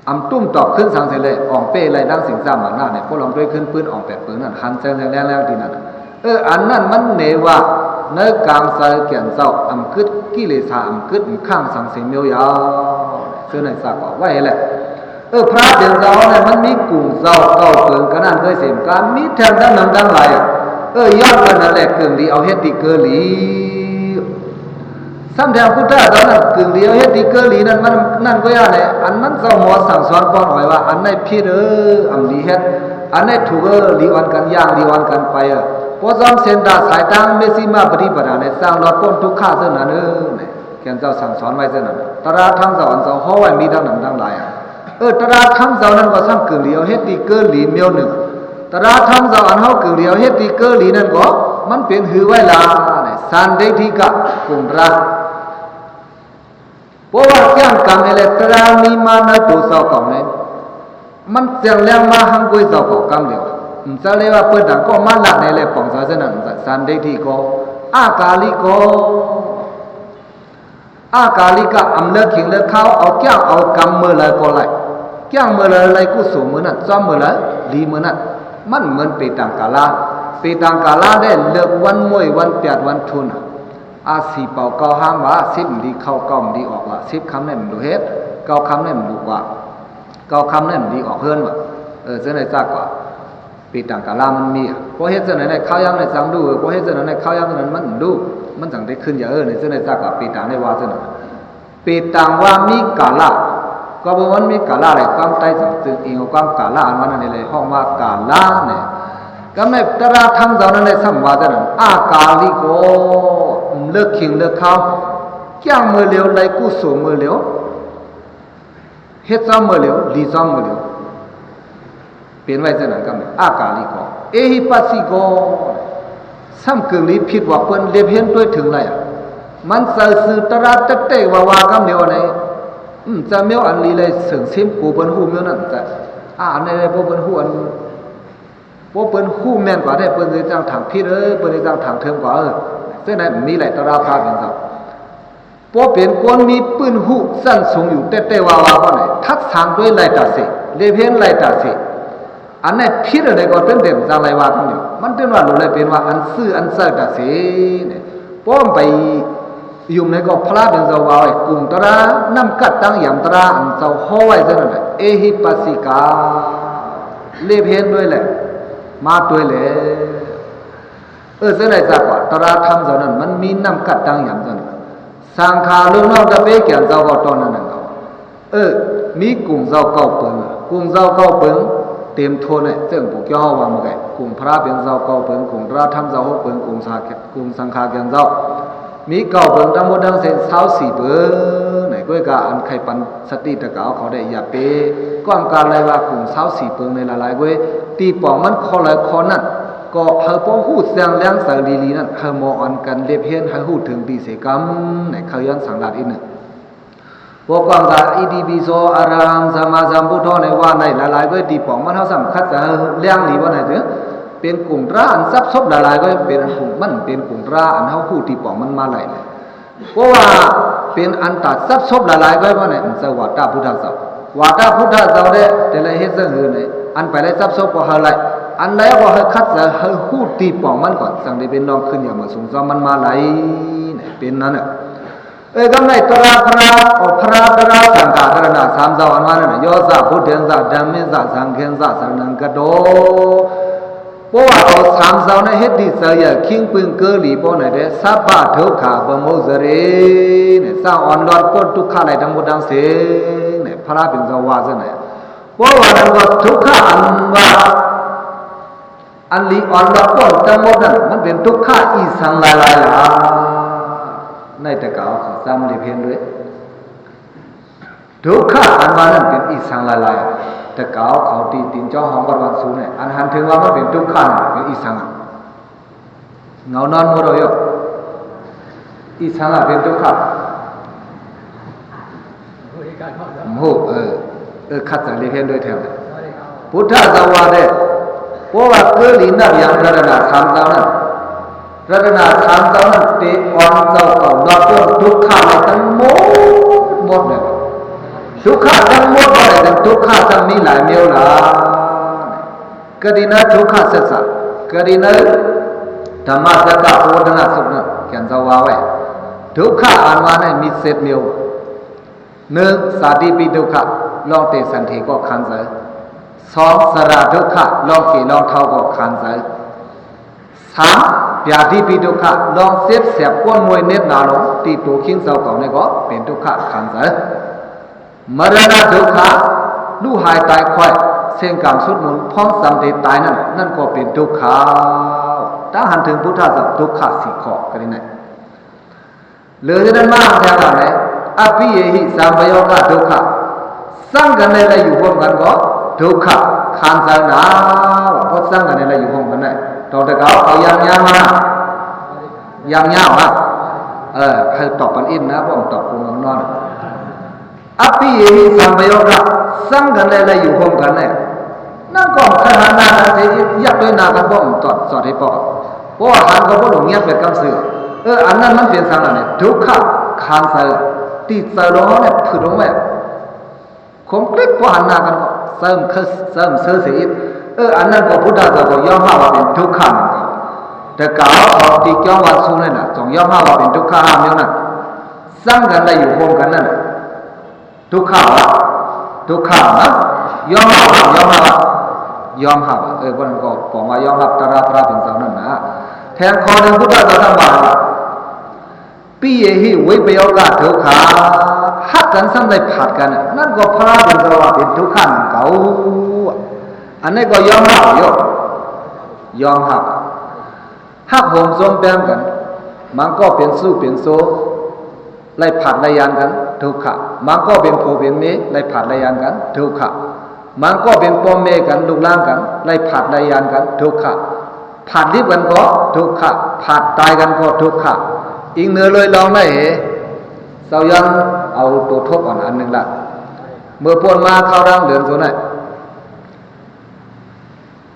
ອຳຕຸ້ມຕອບຂຶ້ນສັງເສຍແລ້ວ ອອງເປ້ໄລ່ດັ່ງສິງສາມານະ ໂປລອງດ້ວຍຂຶ້ນປືນອອງແປດເປີງນັ້ນ ຫັນແຈ້ງແລງໆທີ່ນັ້ນ ເອີ ອັນນັ້ນມັນເນວ່າ ໃນກາງໃສແກ່ນເຈົ້າ ອຳກຶດກິເລສາ ອຳກຶດອຳຄັງສັງເສຍມຽວຢາວ ເຊິ່ງໃນສາກອອກໄວ້ແຫຼະ ເອີ ພະເປັນເຈົ້ານັ້ນມັນມີກຸງເຈົ້າເກົ້າເປີງກະນັ້ນເຄີຍເສມການ ມີແທ່ງທັງນຳທັງຫຼາຍ ເອີ ຍ້ອນວ່ານັ້ນແຫຼະ ເກີງຫຼີເອົາເຮັດດີເກີຫຼີ ສ່ຳແທ້ພຸດທະເຈົ້ານັ້ນ ເກີງຫຼີເອົາເຮັດດີເກີຫຼີນັ້ນ ມັນ ນັ້ນກໍຢ່າແຫຼະ ອັນມັນເຈົ້າໝໍສັ່ງສອນກ່ອນອອຍວ່າ ອັນໃດຜິດເອີ ອຳດີເຮັດ ອັນໃດຖືກເອີ ດີອ່ອນກັນຢ່າງ ດີອ່ອນກັນໄປເອີ ບໍ່ຈອມເສັ້ນທາງສາຍທາງເມຊິມາປະຕິປະດາໃນສ້າງລອດພົ້ນທຸກຂະເຊິ່ງນັ້ນເອີ ແກ່ນເຈົ້າສັ່ງສອນໄວ້ເຊັ່ນນັ້ນ ຕະລາທຳເຈົ້າອັນເຈົ້າຫໍໄວ້ມີທັງນຳທັງຫຼາຍ ເອີ ຕະລາທຳເຈົ້ານັ້ນກໍຊ່າງເກີງຫຼີເອົາເຮັດດີເກີຫຼີມຽວໜຶ່ງ ຕະລາທຳເຈົ້າອັນເຮົາເກີງຫຼີເອົາເຮັດດີເກີຫຼີນັ້ນກໍ ມັນເປັນຫືໄວລາ ສັນເດທິກະ ກຸນຕາ ເພາະວ່າກາງກຳນີ້ແຫຼະ ຕະລາມີມາໃນໂຕເຈົ້າເກົ່ານີ້ ມັນແຈ້ງແລງມາຫາງກວຍເຈົ້າເກົ່າກຳດຽວ ຈະເລີຍວ່າເປີດດັງກໍມາລາດໃນແລປອງເຈົ້າເຊັ່ນນັ້ນ ສັນເດທິໂກ ອາກາລິໂກ ອາກາລິກະ ອຳເລີກຂິງເລີກຂາວ ເອົາກາງເອົາກຳເມື່ອໃດກໍໄດ້ ກາງເມື່ອໃດໄດ້ກຸສົນມື້ນັ້ນ ຊອມເມື່ອໃດດີມື້ນັ້ນ ມັນເໝືອນເປຕັງກາລາ ເປຕັງກາລາໄດ້ເລີກວັນມວຍ ວັນແປດ ວັນທຸນ ອາ ສີ່ເປົາເກົ້າຫ້າມວ່າ ສິບມັນດີເຂົ້າ ເກົ້າມັນດີອອກວ່າ ສິບຄ່ຳແມ່ນມັນດູເຮັດ ເກົ້າຄ່ຳແມ່ນມັນດູກວາດ ເກົ້າຄ່ຳແມ່ນມັນດີອອກເຮືອນວ່າ ເອີ ຈັ່ງໃດຈັກວ່າ ປີຕັງກາລະມັນມີ ບໍ່ເຮັດຈັ່ງໃດໃນຄາວຍາມໃດຈັ່ງດູ ບໍ່ເຮັດຈັ່ງໃດໃນຄາວຍາມນັ້ນມັນດູ ມັນຈັ່ງໄດ້ຂຶ້ນຢາ ເອີ ໃນຈັ່ງໃດຈັກວ່າ ປີຕັງໄດ້ວ່າຈັ່ງນັ້ນ ປີຕັງວ່າມີກາລະ ກໍເພາະມັນມີກາລະແຫຼະ ຄວາມໃຕ້ຈັ່ງຈຶ່ງອີງເອົາຄວາມກາລະອັນວ່ານັ້ນນີ້ແຫຼະ ຮ້ອງວ່າກາລະນີ້ ກໍແມ່ນຕະລະທຳເຈົ້ານັ້ນແຫຼະ ຊ່ຳວ່າຈັ່ງນັ້ນ ອາກາລິໂກ ເລີກຄີງເລີກຄາວ ຈ້າງມື້ລຽວ ໄດ້ກຸສົນມື້ລຽວ ເຮັດຊອມມື້ລຽວ ດີຊອມມື້ລຽວ ເປັນໄວ້ຈັ່ງນັ້ນກໍແມ່ນ ອາກາລິໂກ ເອຫິປັດສິໂກ ຊ່ຳກຶ່ງລີຜິດວ່າເພິ່ນລຽບຮຽນດ້ວຍເຖິງໄລ ມັນໃສ່ຊື່ຕະລະແຕະແຕະວ່າວ່າກຳດຽວອັນໃດ ອືມ ຈະແມ່ວອັນລີໄລເສີງຊິມກູເພິ່ນຮູ້ແມ່ວນັ້ນຈະ ອາ ອັນໃດບໍ່ເພິ່ນຮູ້ອັນ ບໍ່ເພິ່ນຮູ້ແມ່ນກວ່າແທ້ ເພິ່ນຊິຈັ່ງທາງຜິດເອີ ເພິ່ນຊິຈັ່ງທາງເທີມກວ່າເອີ ເຊິ່ງນັ້ນມີຫຼາຍຕະລະພາບເປັນເຈົ້າ ບໍ່ເປັນຄົນມີປື້ນຮູ້ຊັ້ນສູງຢູ່ແຕ່ແຕ່ວ່າວ່າບໍ່ໄດ້ ທັດສາງດ້ວຍໄລຕາເສ ເລເພັນໄລຕາເສ ອັນນັ້ນຜິດອັນໃດກໍເປັນເຕັມຈັ່ງໄລວ່າກັນຢູ່ ມັນເປັນວ່າຫຼູໄລເປັນວ່າອັນຊື່ອັນເຊີຕາເສນີ້ ປ້ອມໄປ ຢູ່ໃນກໍພະເປັນເຈົ້າວ່າໄວ້ ກຸງຕະລາ ນ້ຳກັດຕັ້ງຢາມຕະລາ ອັນເຈົ້າຫໍ້ໄວ້ເທົ່ານັ້ນແຫຼະ ເອຫິປັດສິກາ ເລບເຫັນດ້ວຍແຫຼະ ມາດ້ວຍແຫຼະ ເອີ ຈັ່ງໃດຈັກວ່າ ຕະລາທຳເຈົ້ານັ້ນ ມັນມີນ້ຳກັດຕັ້ງຢາມເຈົ້ານັ້ນ ສັງຂາລູກນ້ອງຕະເປກຽນເຈົ້າກໍຕອນນັ້ນນັ້ນເນາະ ເອີ ມີກຸງເຈົ້າເກົ້າເປິງ ກຸງເຈົ້າເກົ້າເປິງ ເຕັມໂທນແຫຼະ ເຊິ່ງພວກເຈົ້າເວົ້າມາແກ່ ກຸງພະເປັນເຈົ້າເກົ້າເປິງ ກຸງຕະລາທຳເຈົ້າຫົກເປິງ ກຸງສາ ກຸງສັງຂາກຽນເຈົ້າ ມີເກົ້າເປິງ ທັງໝົດທັງເສັດຊາວສີ່ເປິງ ໃນກ້ວຍກາອັນໄຄປັນສະຕິຕະກາວເຂົາໄດ້ ຢ່າເປ ກວາມກາໄລວ່າກຸງຊາວສີ່ເປິງໃນຫຼາຍໆກ້ວຍ ຕີປ່ອງມັນຂໍ້ໃດຂໍ້ນັ້ນ ກໍໃຫ້ພໍຮູ້ແຈ້ງແລງໃສລີໆນັ້ນ ໃຫ້ໝໍອັນກັນເລັບເຫັນ ໃຫ້ຮູ້ເຖິງດີເສກຳ ໃນເຂົາຍ້ອນສັງລາດອີກໜຶ່ງ ບໍ່ກວາມກາ ອິຕິປິໂສ ອະລະຫັງ ສຳມາສຳພຸດໂທ ໃນວ່າໃນຫຼາຍໆກ້ວຍ ຕີປ່ອງມັນເຮົາສຳຄັດຈະໃຫ້ແລງລີວ່າໃນເຖິງ ເປັນກຸງຕຣາອັນສັບສົບຫຼາຍໆ ກໍເປັນອັນກຸງ ມັນເປັນກຸງຕຣາອັນເຮົາຮູ້ທີ່ປອງມັນມາຫຼາຍ. ເພາະວ່າເປັນອັນຕາສັບສົບຫຼາຍໆ ກໍວ່າໃນອັນເຈົ້າວ່າຕາພຸດທະເຈົ້າ ວ່າຕາພຸດທະເຈົ້າເດ້ ແຕ່ລະເຮັດຈັ່ງອື່ນໃນ ອັນໄປໄດ້ສັບສົບກໍໃຫ້ໄດ້ ອັນໃດກໍໃຫ້ຄັດສະ ໃຫ້ຮູ້ທີ່ປອງມັນກ່ອນ ຈັ່ງໄດ້ເປັນນ້ອງຂຶ້ນຢ່າມາສູງຈອມມັນມາຫຼາຍ ເປັນນັ້ນນະ. ເອີ ກຳໄດ້ຕະລາພະ ອອກພະຕະລາສັງກາ ຕະລານາສາມເຈົ້າອັນວ່ານັ້ນນະ ໂຍ ສະ ພຸດເທັນ ສະ ທຳເມັນ ສະ ສັງເຄັນ ສະ ສະຣະນັງ ກະໂຕ ເພາະວ່າເອົາສາມເຈົ້າໃນເຮັດດີເຈົ້າຢ່າຄີງປຶງເກີລີ ເພາະໃນເດ ສັບພະທຸກຂະປະມຸດສະເຣ ນີ້ ສາອອນລອດພົ້ນທຸກຂະໄດ້ທັງໝົດທັງເສັງ ນີ້ ພະເປັນເຈົ້າວ່າຊັ້ນນະ ເພາະວ່ານັ້ນກໍທຸກຂະອັນວ່າ ອັນລີອອນລອດພົ້ນທັງໝົດນັ້ນ ມັນເປັນທຸກຂະອີ່ສັງຫຼາຍໆລະ ໃນຕະກາວເຂົາຊ້ຳເລັບເຫັນເລີຍ ທຸກຂະອັນວ່ານັ້ນເປັນອີ່ສັງຫຼາຍໆ ຕະກາວເຂົາຕີຕີນເຈົ້າຫ້ອງວັດວັນສູນນີ້ ອັນຫັນເຖິງວ່າມັນເປັນທຸກຂະນັ້ນເປັນອີ່ສັງ ເຫງົານອນໝົດເອົາຢູ່ ອີ່ສັງອະເປັນທຸກຂະ ໂຫ ເອີ ເອີ ຄັດສັງເລັບເຫັນໂດຍແຖວ ພຸດທະເຈົ້າວ່າເດ້ ເພາະວ່າເກີລີນັບຢ່າງລັດຕະນະສາມເຈົ້ານັ້ນ ລັດຕະນະສາມເຈົ້ານັ້ນ ເຕອອນເຈົ້າເຂົາລອດພົ້ນທຸກຂະໄດ້ທັງໝົດ ໝົດເລີຍ ທຸກຂະທັງໝົດບໍ່ໄດ້ ແຕ່ທຸກຂະທັງມີຫຼາຍແນວຫຼາຍ ກະດີນະທຸກຂະສັດສະ ກະດີນະທຳມະສັດສະ ໂອວັດທະນະສຸກນັ້ນ ແກ່ນເຈົ້າວ່າໄວ້ ທຸກຂະອັນວ່ານັ້ນມີເຈັດແນວ ໜຶ່ງ ຊາຕິປິທຸກຂະ ລອງເຕສັນເຖກໍຄານໃຈ ສອງ ຊະລາທຸກຂະ ລອງເກລອງເຖົ້າກໍຄານໃຈ ສາມ ບຽທິປິທຸກຂະ ລອງເຈັບແສບປວດເມື່ອຍເໜັດໜາລົງ ທີ່ໂຕຄີງເຈົ້າເກົ່ານີ້ກໍເປັນທຸກຂະຄານໃຈ ມະລະນະທຸກຂະ ລູກຫາຍຕາຍຂ້ອຍ ເສັງການສຸດໝູນ ພ້ອມສຳເລັດຕາຍນັ້ນ ນັ້ນກໍເປັນທຸກຂະ ຕາຫັນເຖິງພຸດທະເຈົ້າ ທຸກຂະສີ່ຂໍ້ ກໍໄດ້ນັ້ນ ເຫຼືອຈາກນັ້ນມາແຖວນັ້ນແຫຼະ ອະປິເຍຫິ ສຳປະໂຍຄະທຸກຂະ ສັງກັນໄດ້ ໄດ້ຢູ່ຮ່ວມກັນກໍທຸກຂະ ຄານໃຈນາ ວ່າບໍ່ສັງກັນໄດ້ ໄດ້ຢູ່ຮ່ວມກັນໄດ້ ຕ້ອງແຕ່ເຂົາເຂົາຢ່າງຍາວມາ ຢ່າງຍາວມາ ເອີ ໃຫ້ຕອບປັນອິນນະ ບໍ່ຕ້ອງຕອບຄົນນອນ ອະປິເຍຫິ ສຳປະໂຍຄະ ສັງກັນໄດ້ ໄດ້ຢູ່ຮ່ວມກັນໄດ້ ນັ້ນກໍໃຫ້ຫັນໜ້າກັນເສ ຢາກດ້ວຍໜ້າກັນບໍ່ຕ້ອງສອດໃຫ້ປອກ ເພາະວ່າຫັນກໍບໍ່ລົງງຽບເປັນກຳເສືອ ເອີ ອັນນັ້ນມັນເປັນສັງລະນີ້ ທຸກຂະຄານໃຈ ຕິດໃຈລວມເຮົານີ້ ຜືດລົງແລ້ວ ຄົງເລັກ ພໍຫັນໜ້າກັນກໍເສີມເຄີ ເສີມເຊີເສອີກ ເອີ ອັນນັ້ນກໍພຸດທະເຈົ້າກໍຍອມຮັບວ່າເປັນທຸກຂະເໝືອນກັນ ແຕ່ກາວເອົາທີ່ກຽວວັນຊູນັ້ນນະ ຈົ່ງຍອມຮັບວ່າເປັນທຸກຂະຫ້າແນວນັ້ນ ສັງກັນໄດ້ຢູ່ຮ່ວມກັນນັ້ນນະ ທຸກຂະຫວາ? ທຸກຂະນະ ຍອມຮັບຫວາ? ຍອມຮັບຫວາ? ຍອມຮັບ. ເອີ ບໍ່ນັ້ນກໍປອງວ່າຍອມຮັບຕາລາພະເປັນເຈົ້ານັ້ນນະ. ແທງຂໍ້ໜຶ່ງ ພຸດທະເຈົ້າທ່ານວ່າ ປິເຍຫິ ວິປະໂຍກະທຸກຂະ ຮັກກັນຊ້ຳໄດ້ພາດກັນນະ ນັ້ນກໍພະເປັນເຈົ້າວ່າເປັນທຸກຂະນຳເກົ່າ. ອັນນີ້ກໍຍອມຮັບຢູ່ ຍອມຮັບ. ຮັກໂຮມໂຊມແປງກັນ ບາງກໍເປັນຊູ້ເປັນໂຊ ໄລ່ພາດໄລ່ຢານກັນ ທຸກຂະ. ບາງກໍເປັນຜົວເປັນເມ ໄລ່ພາດໄລ່ຢານກັນ ທຸກຂະ. ບາງກໍເປັນພໍ່ແມ່ກັນ ລູກຫຼານກັນ ໄລ່ພາດໄລ່ຢານກັນ ທຸກຂະ. ພາດລິບກັນກໍທຸກຂະ ພາດຕາຍກັນກໍທຸກຂະ. ອີງເໜືອເລີຍລອງໄດ້ເຫ ເຈົ້າຢ້ອນເອົາໂຕທົບອ່ອນອັນໜຶ່ງລະ. ເມື່ອຜ່ານມາຄາວຫຼັງເດືອນໂຊນະ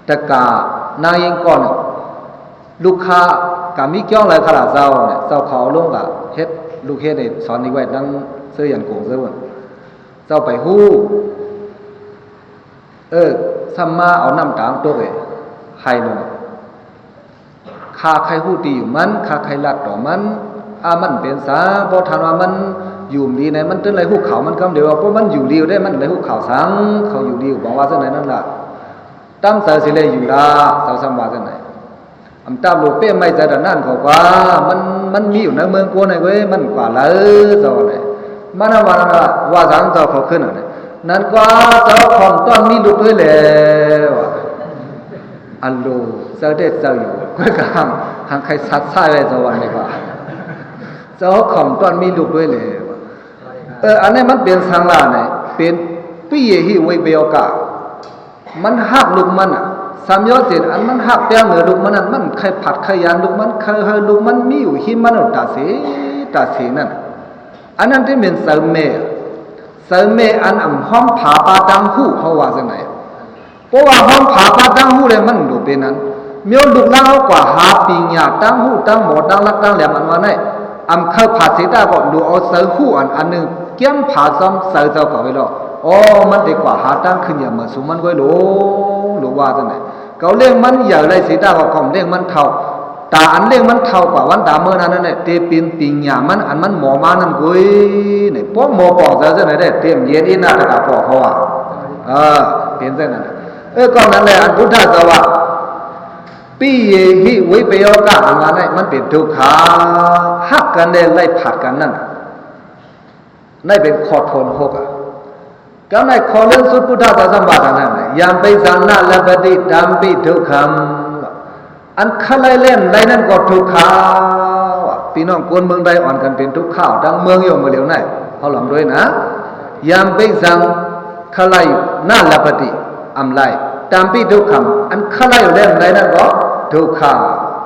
ແຕ່ກະນາງຍິງກ່ອນ ລູກຄ້າກະມີກ່ຽວຫຼາຍຂະລາເຈົ້າເນຍ ເຈົ້າເຂົາລົງກະເຮັດ ລູກເຮັດໃຫ້ສອນອີກໄວ້ນຳເຊີຢານກົງເຊີເບິ່ງ ເຈົ້າໄປຮູ້ ເອີ ຊ້ຳມາເອົານ້ຳຕາງຕົກເອ ໄຫ້ລົງ. ຂ້າໃຄ່ຮູ້ທີ່ຢູ່ມັນ ຂ້າໃຄ່ລັດຕໍ່ມັນ ອາ ມັນເປັນສາງ ເພາະທ່ານວ່າມັນຢູ່ດີໃນ ມັນເຖິງໄດ້ຮູ້ຂ່າວມັນກຳດຽວ ເພາະມັນຢູ່ດີໄດ້ ມັນໄດ້ຮູ້ຂ່າວສັງ ເຂົາຢູ່ດີ ບອກວ່າຈັ່ງໃດນັ້ນລະ. ຕາມໃຈຊິແລຢູ່ລະ ເຈົ້າຊ້ຳວ່າຈັ່ງໃດ. ອຳຕາບໂລເປ້ໄມ້ໃຈດານນັ້ນເຂົາກວ່າ ມັນ ມັນມີຢູ່ໃນເມືອງກົວໃນເວີຍ ມັນກວ່າລະ ເຈົ້າວ່າໃດ. ມານຳວ່ານັ້ນວ່າ ວ່າສັງເຈົ້າເຂົາຂຶ້ນນັ້ນ ນັ້ນກວ່າເຈົ້າຂອງຕ້ອນມີລູກດ້ວຍແລ້ວ. ອັນໂລ ເຈົ້າເດັດເຈົ້າຢູ່ ຂ້ອຍກະຫັງ ຫັງໄຄສັດຊາຍໄວ້ ເຈົ້າວ່ານີ້ກວ່າ ເຈົ້າຂອງຕ້ອນມີລູກດ້ວຍແລ້ວ. ເອີ ອັນນີ້ມັນເປັນສັງລະນີ້ ເປັນປິເຍຫິ ວິປະໂຍກະ ມັນຮັກລູກມັນນະ ສຳໂຍເສນ ອັນມັນຮັກແປງເໜືອລູກມັນນັ້ນ ມັນໄຄພັດໄຄຢານລູກມັນ ໄຄໃຫ້ລູກມັນມີຢູ່ຫິມມັນຕາເສ ຕາເສນັ້ນ ອັນນັ້ນທີ່ແມ່ນໃຈແມ່ ໃຈແມ່ອັນອຳຫ້ອມຜາປາຕັງຫູ ເຮົາວ່າຈັ່ງໃດ. ເພາະວ່າຫ້ອມຜາປາຕັງຫູແລ້ວມັນບໍ່ເປັນນັ້ນ ແມ່ນລູກຫຼານເຮົາກວ່າຫາປີນຍາ ຕັງຫູ ຕັງໝໍ ຕັງຫຼັກ ຕັງແຫຼມ ອັນວ່ານັ້ນ ອຳເຂົ້າຜາເສຕາກໍດູເອົາໃຈຫູອັນ ອັນໜຶ່ງ ກຽມຜາຊອມໃຈເຈົ້າກໍໄວ້ລອກ ອໍ ມັນໄດ້ກວ່າຫາຕັງຂຶ້ນຢາມາສູ່ມັນກ້ອຍໂລ ໂລວ່າຈັ່ງໃດ. ເຂົາລ້ຽງມັນໃຫຍ່ໄລເສຕາກໍກອມລ້ຽງມັນເຖົ້າ ຕາອັນລ້ຽງມັນເຖົ້າກວ່າວັນຕາເມີນັ້ນນັ້ນແຫຼະ ເຕເປັນປີນຍາມັນ ອັນມັນໝໍມານັ້ນກຸ້ຍ ນີ້ ພວກໝໍປອງໃຈຈັ່ງໃດໄດ້ ເຕັມເຢັນອີນາຕະກາປອກເຂົາວ່າ ເອີ ເປັນຈັ່ງນັ້ນ. ເອີ ກໍນັ້ນແຫຼະ ອັນພຸດທະເຈົ້າວ່າ ປິເຍຫິ ວິປະໂຍກະ ອັນວ່ານັ້ນ ມັນເປັນທຸກຂະ ຮັກກັນແລ້ວໄລ່ພາດກັນນັ້ນ ໃນເປັນຂໍ້ທົນຫົກອະ ກັບໃນຂໍ້ເລື່ອງສຸດພຸດທະເຈົ້າສຳມາສຳພຸດທະ ຍຳປິສັງ ນະ ລະພັດຕິ ຕຳປິ ທຸກຂຳ ອັນຄະໄລ່ແລ້ວໄລ່ນັ້ນກໍທຸກຂະ ພີ່ນ້ອງຄົນເມືອງໃດອ່ອນກັນເປັນທຸກຂະ ທັງເມືອງຢູ່ມື້ຫຼຽວໃນ ເຮົາລອງດ້ວຍນະ ຍຳປິສັງ ຄະໄລ່ ນະ ລະພັດຕິ ອຳໄລ່ ຕຳປິ ທຸກຂຳ ອັນຄະໄລ່ແລ້ວໄລ່ນັ້ນກໍທຸກຂະ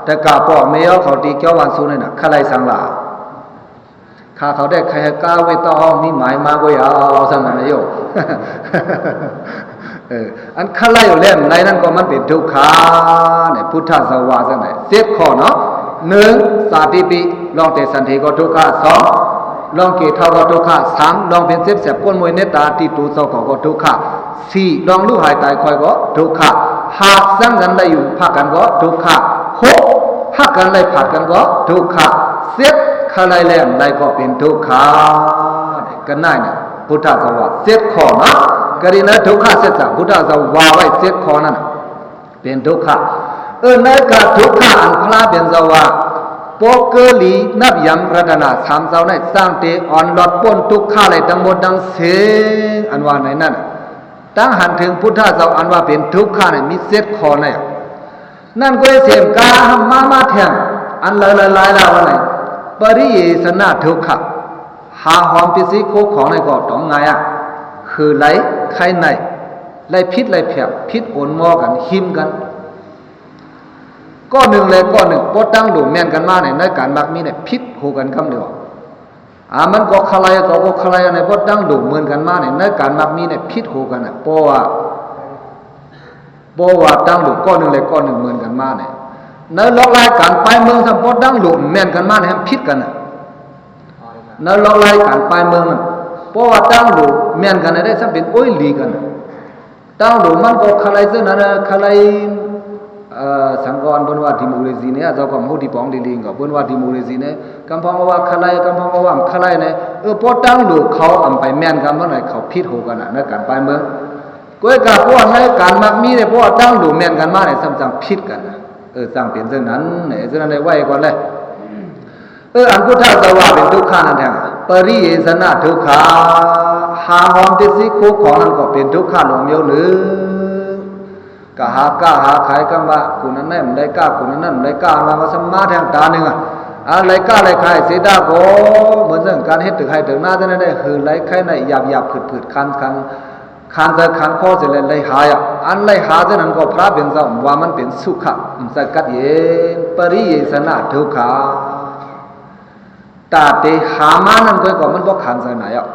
ແຕ່ກະພວກແມ່ເຂົາທີ່ກ່ຽວວັນຊູນັ້ນນະ ຄະໄລ່ສັງລະ ຂ້າເຂົາໄດ້ໄຄໃຫ້ກ້າໄວ້ຕໍ່ເຮົາມີໝາຍມາບໍ່ຢາກເອົາຊັ້ນນະໂຍມ ເອີ ອັນຄະໄລ່ແລ້ວໄລ່ນັ້ນກໍມັນເປັນທຸກຂະ ນີ້ ພຸດທະເຈົ້າວ່າຈັ່ງໃດ ເຈັດຂໍ້ເນາະ ໜຶ່ງ ສາຕິປິ ລອງເຕສັນທີກໍທຸກຂະ ສອງ ລອງເກເທົາກໍທຸກຂະ ສາມ ລອງເປັນເຈັບແສບກວນມວຍເນດຕາທີ່ໂຕເຈົ້າກໍກໍທຸກຂະ ສີ່ ລອງລູກຫາຍຕາຍຄ່ອຍກໍທຸກຂະ ຫ້າ ສັງກັນໄດ້ຢູ່ພາກກັນກໍທຸກຂະ ຫົກ ຮັກກັນໄດ້ພາດກັນກໍທຸກຂະ ເຈັດ ຄະໄລ່ແລ້ວໄລ່ກໍເປັນທຸກຂະ ກໍນັ້ນນະ ພຸດທະເຈົ້າວ່າເຈັດຂໍ້ນະ ກໍດີນະ ທຸກຂະເສັດຈະ ພຸດທະເຈົ້າວ່າໄວ້ເຈັດຂໍ້ນັ້ນນະ ເປັນທຸກຂະ ເອີ ໃນການທຸກຂະອັນພະເປັນເຈົ້າວ່າ ປົກກະລີນັບຢາມລັດຕະນະສາມເຈົ້າໃນສ້າງເຕອອນລອດປົ້ນທຸກຂະໄດ້ທັງໝົດທັງເສງ ອັນວ່າໃນນັ້ນ ຕັ້ງຫັນເຖິງພຸດທະເຈົ້າອັນວ່າເປັນທຸກຂະນັ້ນມີເຈັດຂໍ້ໃນ ນັ້ນກໍໄດ້ເສມກາມາ ມາແທນ ອັນຫຼາຍໆລາວໃນ ປະລິເວເສນະທຸກຂະ ຫາຫອມພິດສີໂຄຂອງໃນກໍຕ້ອງງ່າຍອະ ຄືໄລ່ ໄຄໃນ ໄລ່ຜິດໄລ່ແຜບ ຜິດໂອນໝໍກັນ ຫິມກັນ ກໍໜຶ່ງແລະກໍໜຶ່ງ ບໍ່ຕັ້ງໂດແມ່ນກັນມາໃນ ໃນການມັກມີໃນ ຜິດໂຫກັນກຳດຽວ ອາ ມັນກໍຄະໄລ່ ກໍ ກໍຄະໄລ່ໃນ ບໍ່ຕັ້ງໂດເໝືອນກັນມາໃນ ໃນການມັກມີໃນ ຜິດໂຫກັນນະ ເພາະວ່າ ເພາະວ່າຕັ້ງໂດກ້ອນໜຶ່ງແລະກ້ອນໜຶ່ງເໝືອນກັນມາໃນ ໃນລອກລາຍການປາຍເມືອງຊ້ຳ ບໍ່ຕັ້ງໂດແມ່ນກັນມາໃນ ມັນຜິດກັນນະ ໃນລອກລາຍການປາຍເມືອງນັ້ນ ເພາະວ່າຕັ້ງໂດແມ່ນກັນໃນ ໄດ້ຊ້ຳເປັນໂອ້ຍຫຼີກັນນະ ຕັ້ງໂດມັນກໍຄະໄລ່ເຊິ່ງນັ້ນນະ ຄະໄລ່ ເອີ ສັງກອນເພິ່ນວ່າດີໂມຄຣາຊີແນ່ ເຈົ້າກໍຮູ້ດີປອງດີລີກໍເພິ່ນວ່າດີໂມຄຣາຊີແນ່ ກຳພອງວ່າຄະໄລ ກຳພອງວ່າຄະໄລແນ່ ເອີ ພໍຕັ້ງໂດເຂົາອຳໄປແມ່ນກັນເມື່ອໃດ ເຂົາຜິດໂຫກັນນະ ໃນການປາຍເມືອງ ກ້ວຍກາພວກໃນການມັກມີແນ່ ເພາະວ່າຕັ້ງໂດແມ່ນກັນມາແນ່ ຊ່ຳຈັ່ງຜິດກັນນະ ເອີ ຈັ່ງເປັນເຊັ່ນນັ້ນແນ່ ເຊັ່ນນັ້ນໄດ້ໄວ້ກ່ອນເລີຍ. ເອີ ອັນພຸດທະເຈົ້າວ່າເປັນທຸກຂະນັ້ນແທ້ ປະລິເຢສະນະທຸກຂະ ຫາຫອມຕິດສີໂຄຂອງນັ້ນກໍເປັນທຸກຂະລົງມຽວໜຶ່ງ ກະຫາຄ້າຫາຂາຍກັນວ່າ ຄົນນັ້ນໄດ້ ມັນໄດ້ກ້າ ຄົນນັ້ນ ມັນໄດ້ກ້າ ວ່າມາສຳມາແທງຕາໜຶ່ງອະ ອັນໄດ້ກ້າໄດ້ຂາຍເສດາກໍ ເໝືອນເລື່ອງການເຮັດຕຶກໄຮ່ຕຶກນາຈັ່ງໃດ ຄືໄລ່ໄຄໄດ້ຫຍາບໆ ຜືດໆ ຄັນໆ ຄັນໃຈຄັນຄໍເສຍແລ້ວໄລ່ຫາອະ ອັນໄລ່ຫາຈັ່ງນັ້ນກໍພະເປັນເຈົ້າວ່າມັນເປັນສຸຂະ ມັນຈະກັດເຢັນ ປະລິເຢສະນະທຸກຂະ ຕາເຕຫາມານັ້ນກໍ ກໍມັນບໍ່ຂັນໃຈນາຍອະ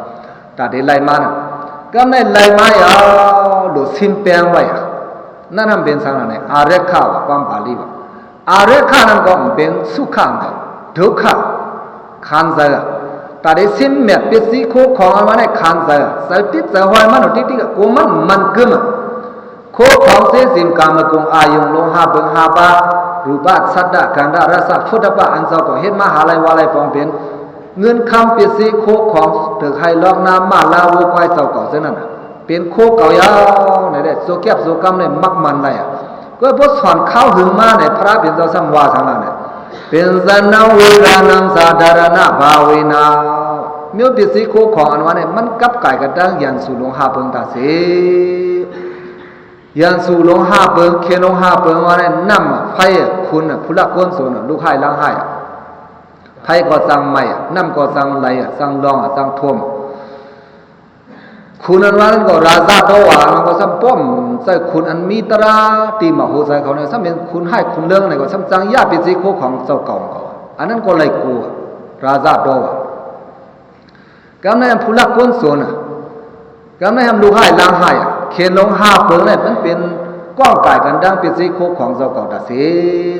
ຕາເຕໄລ່ມານັ້ນ ກຳໄດ້ໄລ່ມາອະ ໂດດຊິມແປງໄວ້ອະ ນັ້ນນຳເປັນສັງນະ ອາເຣຂະວ່າ ຄວາມບາລີວ່າ ອາເຣຂະນັ້ນກໍເປັນສຸຂະ ທຸກຂະ ຂັນໃຈອະ ຕາເຕຊິມແມັດປິດສີໂຄຂອງອັນວ່າໃນຂັນໃຈອະ ໃສ່ຕິດໃຈຫ້ອຍມັນເອົາຕິດໆ ກະກົວມັນມັນກຶມອະ ໂຄຂອງເສສິມກາມະກຸງ ອາຍຸງ ໂລຫະເບີງຫ້າປາ ຮູປະ ສັດດະ ກັນທະ ລະສະ ໂຜດຖະປະ ອັນເຈົ້າກໍເຮັດມາຫາໄລ່ວ່າໄລ່ປອງເປັນ ເງິນຄຳປິດສີໂຄຂອງ ເຖິກໄຮ່ລອກນາ ມ້າລາ ງົວຄວາຍ ເຈົ້າເກົ່າເຊັ່ນນັ້ນນະ ເປັນໂຄເກົ່າຍາວໃນແດດ ໂຊແກັບໂຊກຳໃນມັກມັນໄລ່ອະ ກໍບໍ່ສອນຄາວຫຶງມາໃນພະເປັນເຈົ້າຊ່ຳວ່າສັງນະ ເປັນສະນະເວລານັງສາທາລະນະພາເວນາ ມີປິດສີໂຄຂອງອັນວ່ານີ້ ມັນກັບກາຍກັນຕັ້ງ ຍານສູງລົງຫ້າເພິງຕາເສ ຍານສູງລົງຫ້າເພິງ ເຄນລົງຫ້າເພິງວ່າແນ່ ນ້ຳ ໄຟ ຄຸນ ຜູ້ລັກຄົນໂຈນ ລູກຮ້າຍລ້າງຮ້າຍ ໄຟກໍຈັ່ງໄໝ້ ນ້ຳກໍຈັ່ງໄຫຼ ຈັ່ງລອງ ຈັ່ງຖ້ວມ ຄຸນອັນວ່ານັ້ນກໍລາຊາໂຕວາ ມັນກໍຊ່ຳປ້ອມໃສ່ຄຸນອັນມີຕຣາທີ່ມະໂຫສາເຂົານີ້ ຊ່ຳເປັນຄຸນຮ້າຍຄຸນເລິງນີ້ ກໍຊ່ຳຈັ່ງຢາປິດສີໂຄຂອງເຈົ້າເກົ່າ ອັນນັ້ນກໍໄລ່ກົວ ລາຊາໂຕວາ ກຳໃນຜູ້ລັກຄົນໂຈນນະ ກຳໃນຫ້າມລູກຮ້າຍລ້າງຮ້າຍ ເຂນລົງຫ້າເປີງນີ້ ມັນເປັນກ້ອງກາຍກັນດັ່ງປິດສີໂຄຂອງເຈົ້າເກົ່າຕາເສ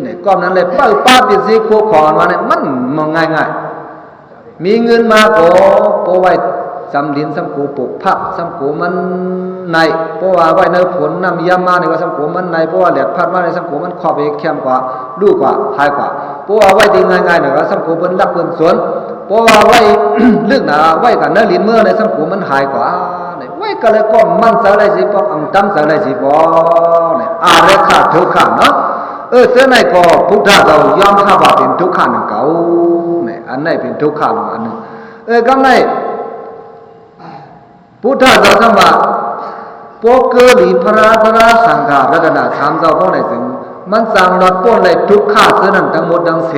ໃນກ້ອງນັ້ນແຫຼະ ເປີປາດປິດສີໂຄຂອງອັນວ່ານີ້ ມັນບໍ່ງ່າຍໆ ມີເງິນມາກໍບໍ່ໄວ້ຈຳດິນ ຊ່ຳໂກປົກຜັກ ຊ່ຳໂກມັນໃນ ເພາະວ່າໄວ້ໃນຝົນນ້ຳຢາມມານີ້ກໍຊ່ຳໂກມັນໃນ ເພາະວ່າແດດພັດມານີ້ ຊ່ຳໂກມັນຄອບໄປແຄມກວ່າ ລູກກວ່າ ຫາຍກວ່າ ເພາະວ່າໄວ້ທີ່ງ່າຍໆນີ້ກໍຊ່ຳໂກເພິ່ນລັກເພິ່ນໂຈນ ເພາະວ່າໄວ້ ລຶກໜາໄວ້ກັນໃນລິນເມືອໃນສັງຄົມມັນຫາຍກວ່າ ໄວ້ກັນແລ້ວກໍໝັ້ນໃຈໄດ້ຊິບໍ່ ອຳຕຳໃຈໄດ້ຊິບໍ່ ອາເຣຂະທຸກຂະເນາະ ເອີ ເທື່ອໃນກໍພຸດທະເຈົ້າຍອມຮັບວ່າເປັນທຸກຂະນຳເກົ່າ ອັນໃດເປັນທຸກຂະອັນໜຶ່ງ ເອີ ກຳໃນ ພຸດທະເຈົ້າຄຳວ່າ ປົກເກີລີພະລາຊະລາສັງຄາລັດຕະນະສາມເຈົ້າ ເພາະໃດຈຶ່ງ ມັນຈັ່ງລອດພົ້ນໄດ້ທຸກຂະເທື່ອນັ້ນທັງໝົດທັງເສ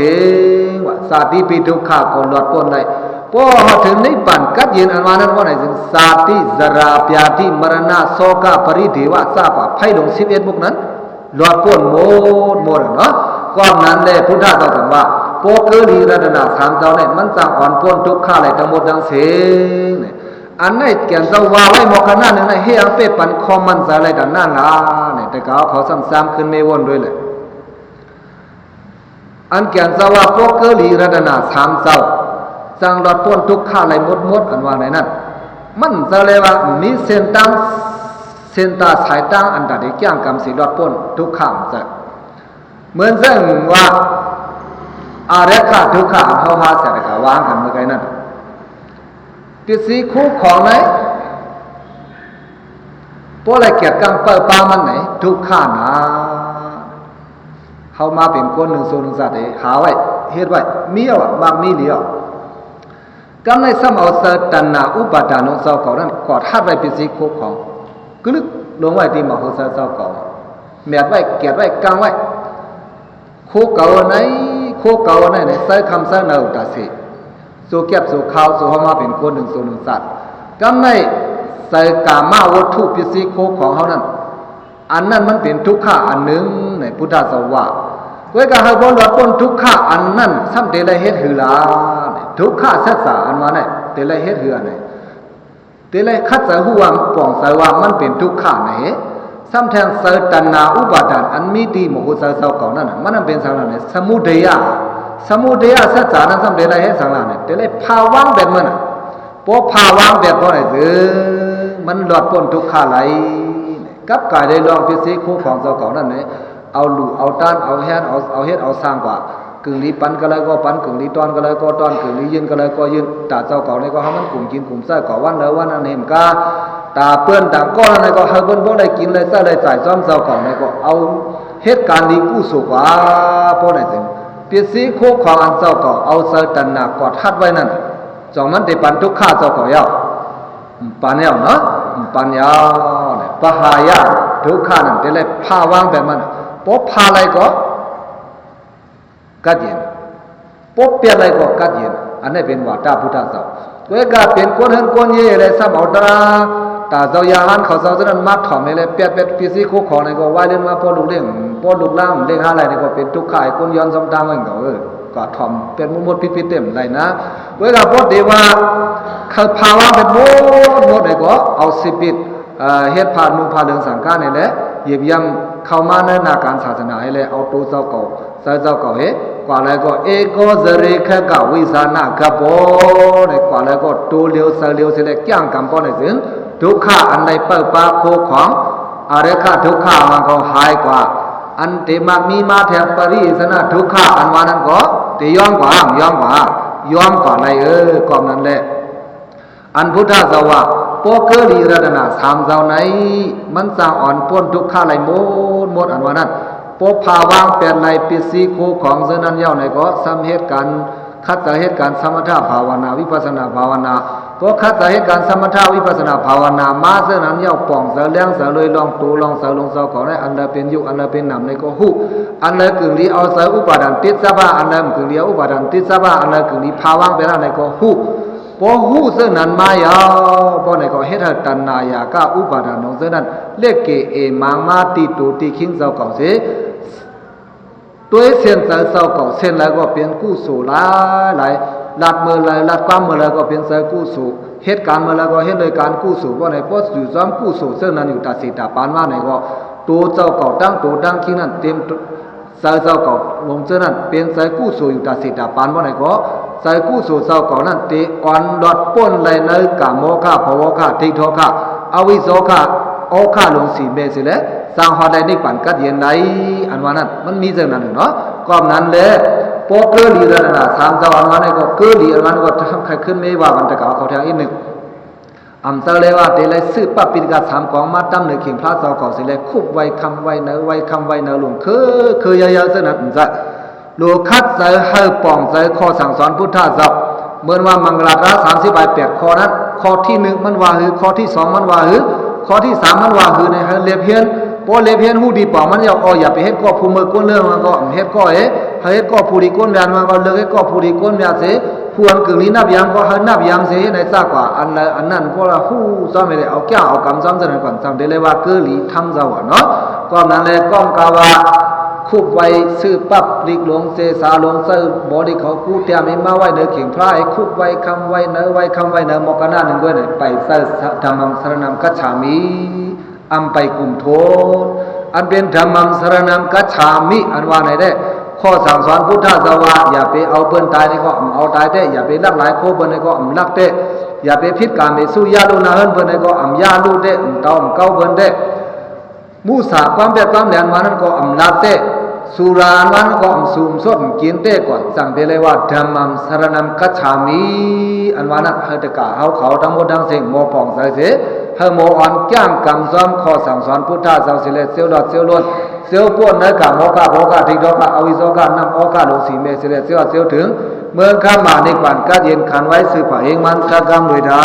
ງ ວ່າຊາຕິປິທຸກຂະກໍລອດພົ້ນໄດ້ ເພາະວ່າເຖິງນິບພານກັດເຢັນອັນວ່ານັ້ນ ເພາະໃດຈຶ່ງ ຊາຕິ ຊະລາ ພະຍາທິ ມະລະນະ ໂສກະ ປະລິເທວະ ຊາຕະ ໄພລົງສິບເອັດມຸກນັ້ນ ລອດພົ້ນໝົດໝົດເນາະ ຄວາມນັ້ນແຫຼະ ພຸດທະເຈົ້າຈຶ່ງວ່າ ປົກເກີລີລັດຕະນະສາມເຈົ້ານີ້ ມັນຈັ່ງອອນພົ້ນທຸກຂະໄດ້ທັງໝົດທັງເສງ ອັນໃນແກ່ນເຈົ້າວ່າໄວ້ໝໍຂະໜາດໜຶ່ງໃນເຮອັງເປປັນຄວາມໝັ້ນໃຈໄດ້ດັ່ງນັ້ນລະ ແຕ່ກໍເອົາເຂົາຊ້ຳຊາມຂຶ້ນເມວົນດ້ວຍແຫຼະ ອັນແກ່ນເຈົ້າວ່າປົກເກີລີລັດຕະນະສາມເຈົ້າ ຈັ່ງລອດພົ້ນທຸກຂະໄດ້ໝົດໝົດ ອັນວ່າໃນນັ້ນ ໝັ້ນໃຈແລ້ວວ່າມີເສັ້ນທາງ ເສັ້ນຕາສາຍທາງອັນຕາທີ່ກ້ຽງກຳຊິລອດພົ້ນທຸກຂະ ເໝືອນເຊິ່ງວ່າ ອາເຣຂະທຸກຂະ ເຮົາຫາເສຍແລ້ວກໍວາງກັນເມື່ອໄກນັ້ນ ປິດສີຄູຂອງໃນ ບໍ່ໄດ້ກຽດກາງເປີປາມັນໃນ ທຸກຂະນາ ເຮົາມາເປັນຄົນໜຶ່ງຊົນໜຶ່ງຊາດ ເດ ຫາໄວ້ ເຮັດໄວ້ ມີເອົາ ມັກມີຫຼຽວ ກຳໃນຊ້ຳເອົາໃສ່ຕັນຫາອຸປາທານຂອງເຈົ້າເກົ່ານັ້ນ ກອດຮັດໄວ້ປິດສີຄູຂອງ ກຶລຶກລົງໄວ້ທີ່ມະໂຫສະເຈົ້າເກົ່າ ແມດໄວ້ ກຽດໄວ້ ກາງໄວ້ ໂຄເກົ່າໃນ ໂຄເກົ່າໃນ ໃນໃສ່ຄຳໃສ່ເນົາຕາເສ ໂຊແກັບໂຊຄາວ ໂຊເຮົາມາເປັນຄົນໜຶ່ງຊົນໜຶ່ງຊາດ ກຳໃນໃສ່ກາມະວັດຖຸປິດສີຄູຂອງເຮົານັ້ນ ອັນນັ້ນມັນເປັນທຸກຂະອັນໜຶ່ງ ໃນພຸດທະເຈົ້າວ່າ ເວີຍກະໃຫ້ບໍ່ລອດພົ້ນທຸກຂະອັນນັ້ນ ຊ້ຳເຕໄດ້ເຮັດຫືລະ ທຸກຂະສັດຈະອັນວ່ານັ້ນ ເຕໄດ້ເຮັດຫືອັນໃດ ເຕໄດ້ຄັດໃຈຮູ້ວ່າ ປອງໃຈວ່າມັນເປັນທຸກຂະໃນ ຊ້ຳແທງໃສ່ຕັນຫາອຸປາທານ ອັນມີທີ່ມະໂຫສະເຈົ້າເກົ່ານັ້ນ ມັນນັ້ນເປັນສັງລະໃນ ສະມຸໄທຍະ ສະມຸໄທຍະສັດຈະນັ້ນ ຊ້ຳເຕໄດ້ເຮັດສັງລະໃນ ເຕໄດ້ພາວາງແບບນັ້ນ ພໍພາວາງແບບເທົ່າໃດ ເອີ ມັນລອດພົ້ນທຸກຂະໄດ້ ກັບກາຍໄດ້ລອງພິເສດຂອງເຈົ້າເກົ່ານັ້ນແຫຼະ ເອົາຫຼູ່ເອົາຕານ ເອົາແຮນ ເອົາ ເອົາເຮັດເອົາສ້າງກວ່າ ກຶ່ງດີປັນກໍເລີຍກໍປັນ ກຶ່ງດີຕ້ອນກໍເລີຍກໍຕ້ອນ ກຶ່ງດີຍື່ນກໍເລີຍກໍຍື່ນ ຕາເຈົ້າເກົ່ານີ້ກໍໃຫ້ມັນກຸມກິນກຸມໃຊ້ກໍວັນລະວັນ ອັນນີ້ມັນກໍຕາເປື້ອນຕ່າງກໍນັ້ນກໍໃຫ້ເພິ່ນບໍ່ໄດ້ກິນໄດ້ໃຊ້ໄດ້ຈ່າຍ ຊອມເຈົ້າເກົ່ານີ້ກໍເອົາເຮັດການດີກຸສົນກວ່າ ເພາະໃດຈຶ່ງ ປິດສີໂຄຂອງອັນເຈົ້າເກົ່າເອົາໃສ່ຕັນຫາກອດຮັດໄວ້ນັ້ນ ຈ່ອງມັນໄດ້ປັນທຸກຂະເຈົ້າເກົ່າແລ້ວ ປັນແລ້ວເນາະ ປັນແລ້ວ ປະຫາຍາທຸກຂະນັ້ນ ແຕ່ລະພາວາງແບບມັນ ປົບພາໄລກໍກັດເຢັນ ປົບປຽນໄລກໍກັດເຢັນ ອັນນີ້ເປັນວາທະພຸດທະເຈົ້າ ເວກາເປັນກົນເຮືອນກົນເຍ ແລະ ຊ້ຳເອົາຕາ ຕາເຈົ້າຢາຫັນເຂົາເຈົ້ານັ້ນມາຖ່ອມໃຫ້ແລະ ແປດແປດປີຊີໂຄຂອງໃນກໍວາຍເລື່ອນມາ ພໍລູກລ້ຽງ ພໍລູກລ້າງລ້ຽງຫາໄລນີ້ກໍເປັນທຸກຂະໃຫ້ຄົນຍ້ອນຊອມຕາງເຂົາເຈົ້າ ເອີ ກໍຖ່ອມເປັນໝົດໆຜິດໆເຕັມໄລນະ ເວລາບໍ່ໄດ້ວ່າ ເຂົາພາວາງເປັນໝົດໆໃນກໍເອົາຊີວິດ ເຮັດຜ້ານຸ່ງຜ້າເຫຼືອງສັງການນີ້ແຫຼະ ຢ້ຽມຢາມເຂົ້າມາໃນໜ້າການສາສະໜາໃຫ້ແລະ ເອົາໂຕເຈົ້າເກົ່າ ໃສ່ເຈົ້າເກົ່າເຮັດ ກວ່າແລ້ວກໍເອໂກຈະເຣຂະກະວິສານະກະໂປ ໃນກວ່າແລ້ວກໍໂຕຫຼຽວໃສ່ຫຼຽວເສຍແລະ ກ້ຽງກຳບໍ່ໄດ້ເຖິງ ທຸກຂະອັນໄດ້ເປີດປາໂຄຂອງ ອາເຣຂະທຸກຂະມັນກໍຫາຍກວ່າ ອັນເຕມາກມີມາແທບປະລິສະນະທຸກຂະອັນວ່ານັ້ນກໍເຕຍອມກວ່າ ຍອມກວ່າ ຍອມກວ່າໄລເອີ ກໍນັ້ນແຫຼະ ອັນພຸດທະເຈົ້າວ່າ ບໍ່ເກີລີລັດຕະນະສາມເຈົ້າໃນ ມັນຈະອອນພົ້ນທຸກຂະໄລໝົດໝົດ ອັນວ່ານັ້ນ ປົບພາວາງແປດໄລປິດສີໂຄຂອງເຊິ່ງນັ້ນແລ້ວໃນກໍຊຳເຮັດການ ຂັດໃຈເຮັດການສະມະຖະພາວະນາ ວິປັດສະນາພາວະນາ ກໍຂັດໃຈເຮັດການສະມະຖະວິປັດສະນາພາວະນາມາເຊິ່ງນັ້ນແລ້ວ ປ່ອງໃຈແລງໃຈເລີຍ ລອງໂຕລອງໃຈລອງເຈົ້າຂອງໃນ ອັນໃດເປັນຍຸກ ອັນໃດເປັນນາມໃນກໍຮູ້ ອັນໃດກຶ່ງດີເອົາໃຈອຸປາທານຕິດສະບາ ອັນໃດມັນກຶ່ງດີເອົາອຸປາທານຕິດສະບາ ອັນໃດກຶ່ງດີພາວາງໄປທາງໃດກໍຮູ້ ພໍຮູ້ເຊິ່ງນັ້ນມາແລ້ວ ພໍໃນກໍເຮັດໃຫ້ຕັນຫາຢາກະອຸປາທານຂອງເຊິ່ງນັ້ນ ເລກເກເອມາງມາຕິໂຕຕິຄີງເຈົ້າເກົ່າເສ ໂດຍເສັ້ນໃຈເຈົ້າເກົ່າ ເສັ້ນໃດກໍເປັນກຸສົນຫຼາຍໆ ລັດເມື່ອໃດ ລັດຄວາມເມື່ອໃດກໍເປັນໃຈກຸສົນ ເຮັດການເມື່ອໃດກໍເຮັດໂດຍການກຸສົນ ບໍ່ໃນພໍຢູ່ຈອມກຸສົນເຊິ່ງນັ້ນຢູ່ຕາເສດຕາປານວ່າໃນກໍ ໂຕເຈົ້າເກົ່າທັງໂຕທັງຄີງນັ້ນເຕັມໃຈເຈົ້າເກົ່າລົງເຊິ່ງນັ້ນ ເປັນໃຈກຸສົນຢູ່ຕາເສດຕາປານວ່າໃນກໍ ໃຈກຸສົນເຈົ້າເກົ່ານັ້ນເຕອ່ອນລອດພົ້ນໄລໃນກາໂມຄະ ພະວະຄະ ທິກໂທຄະ ອະວິໂຊຄະ ໂອຄະລົງສີ່ເມດເສຍແລະ ສ້າງຮອດໄດ້ນິບພານກັດເຢັນໄດ້ ອັນວ່ານັ້ນ ມັນມີຈັ່ງນັ້ນເນາະ ກໍນັ້ນແຫຼະ ບໍ່ເກີລີລັດຕະນະສາມເຈົ້າ ອັນວ່ານັ້ນກໍເກີລີ ອັນວ່ານັ້ນກໍທຳໃຫ້ຂຶ້ນເມວາວັນຕະກາວເຂົາທຽງອີກໜຶ່ງ ອຳເຈົ້າເລີຍວ່າເຕໄລຊືປະປິດກະສາມກອງມາຕຳເນີເຂ່ງພະເຈົ້າເຂົາເສຍແລະ ຄຸບໄວຄຳໄວເນີ ໄວຄຳໄວເນີລົງ ຄື ຄືຍາວໆເຊິ່ງນັ້ນ ອຳເຈົ້າ ໂລຄັດໃຈໃຫ້ປ່ອງໃຈຂໍ້ສັ່ງສອນພຸດທະເຈົ້າ ເໝືອນວ່າມັງກະລາຕະສາມສິບປາຍແປດຂໍ້ນັ້ນ ຂໍ້ທີໜຶ່ງມັນວ່າຄື ຂໍ້ທີສອງມັນວ່າຄື ຂໍ້ທີສາມມັນວ່າຄືໃນໃຫ້ເລັບຮຽນ ພໍເລັບຮຽນຮູ້ດີປ່ອງມັນແລ້ວ ອໍ ຢ່າໄປເຮັດກໍຜູ້ເມີກວນເລື່ອງມັນກໍເຮັດກໍເອ ໃຫ້ເຮັດກໍຜູ້ດີກວນແມ່ນມັນກໍເລີກເຮັດກໍຜູ້ດີກວນແມ່ນເສ ຜູ້ອັນກຶ່ງນີ້ນັບຍາມກໍໃຫ້ນັບຍາມເສ ໃນຊາກວ່າ ອັນໃດອັນນັ້ນກໍລະຮູ້ຊ້ອມໃຫ້ໄດ້ ເອົາແກ້ວເອົາກຳຊ້ອມຈະນັ້ນກ່ອນ ຈຳໄດ້ເລີຍວ່າເກີລີທຳເຈົ້າເນາະ ກໍນັ້ນແຫຼະ ກໍກະວ່າ ຄຸບໄວ ຊືປັບ ລິກລົງ ເສສາລົງ ໃສ່ບໍລິເຂົາ ກູແຕ້ມໃຫ້ມາໄວ້ເນີເຂ່ງພະ ໃຫ້ຄຸບໄວຄຳໄວເນີ ໄວຄຳໄວເນີ ໝໍກະນາໜຶ່ງດ້ວຍ ໄປໃສ່ທຳມັງສະລະນັງກັດສາມິ ອຳໄປກຸມໂທດ ອັນເປັນທຳມັງສະລະນັງກັດສາມິ ອັນວ່າໃນແດ່ ຂໍ້ສັ່ງສອນພຸດທະເຈົ້າວ່າ ຢ່າໄປເອົາເພິ່ນຕາຍໃນກໍອຳເອົາຕາຍແທ້ ຢ່າໄປລັກຫຼາຍໂຄເພິ່ນໃນກໍອຳລັກແທ້ ຢ່າໄປຜິດກາເມສຸ ຢ່າລົງໜ້າເຮືອນເພິ່ນໃນກໍອຳຢ່າລູແທ້ ອຳເຕົາອຳເກົາເພິ່ນແທ້ ມຸສາ ຄວາມແບບຄວາມແຫຼນວ່ານັ້ນກໍອຳລັກແທ້ ສຸລາອັນວ່ານັ້ນກໍອຳສູມສົດກິນແທ້ ກໍຈັ່ງເປັນເລີຍວ່າ ທຳມັງສະລະນັງກັດສາມິ ອັນວ່ານັ້ນ ໃຫ້ຕະກາເຮົາເຂົາທັງໝົດທັງເສັງ ໝໍປ່ອງໃຈເສ ໃຫ້ໝໍອ່ອນແກ້ງກຳຊ້ອມຂໍ້ສັ່ງສອນພຸດທະເຈົ້າເສຍແລະ ເຊວລອດເຊວລ້ນ ເຊວປົນໃນກາໂມຄະ ໂພຄະ ທິກໂທຄະ ອະວິໂຊຄະ ນຳໂອຄະລົງສີ່ເມດເສຍແລະ ເຊວຮອດເຊວເຖິງ ເມືອງຄຳມານິບພານກາດເຢັນຂັນໄວ້ ຊືພະເຮງມັນສະກຳດ້ວຍທາ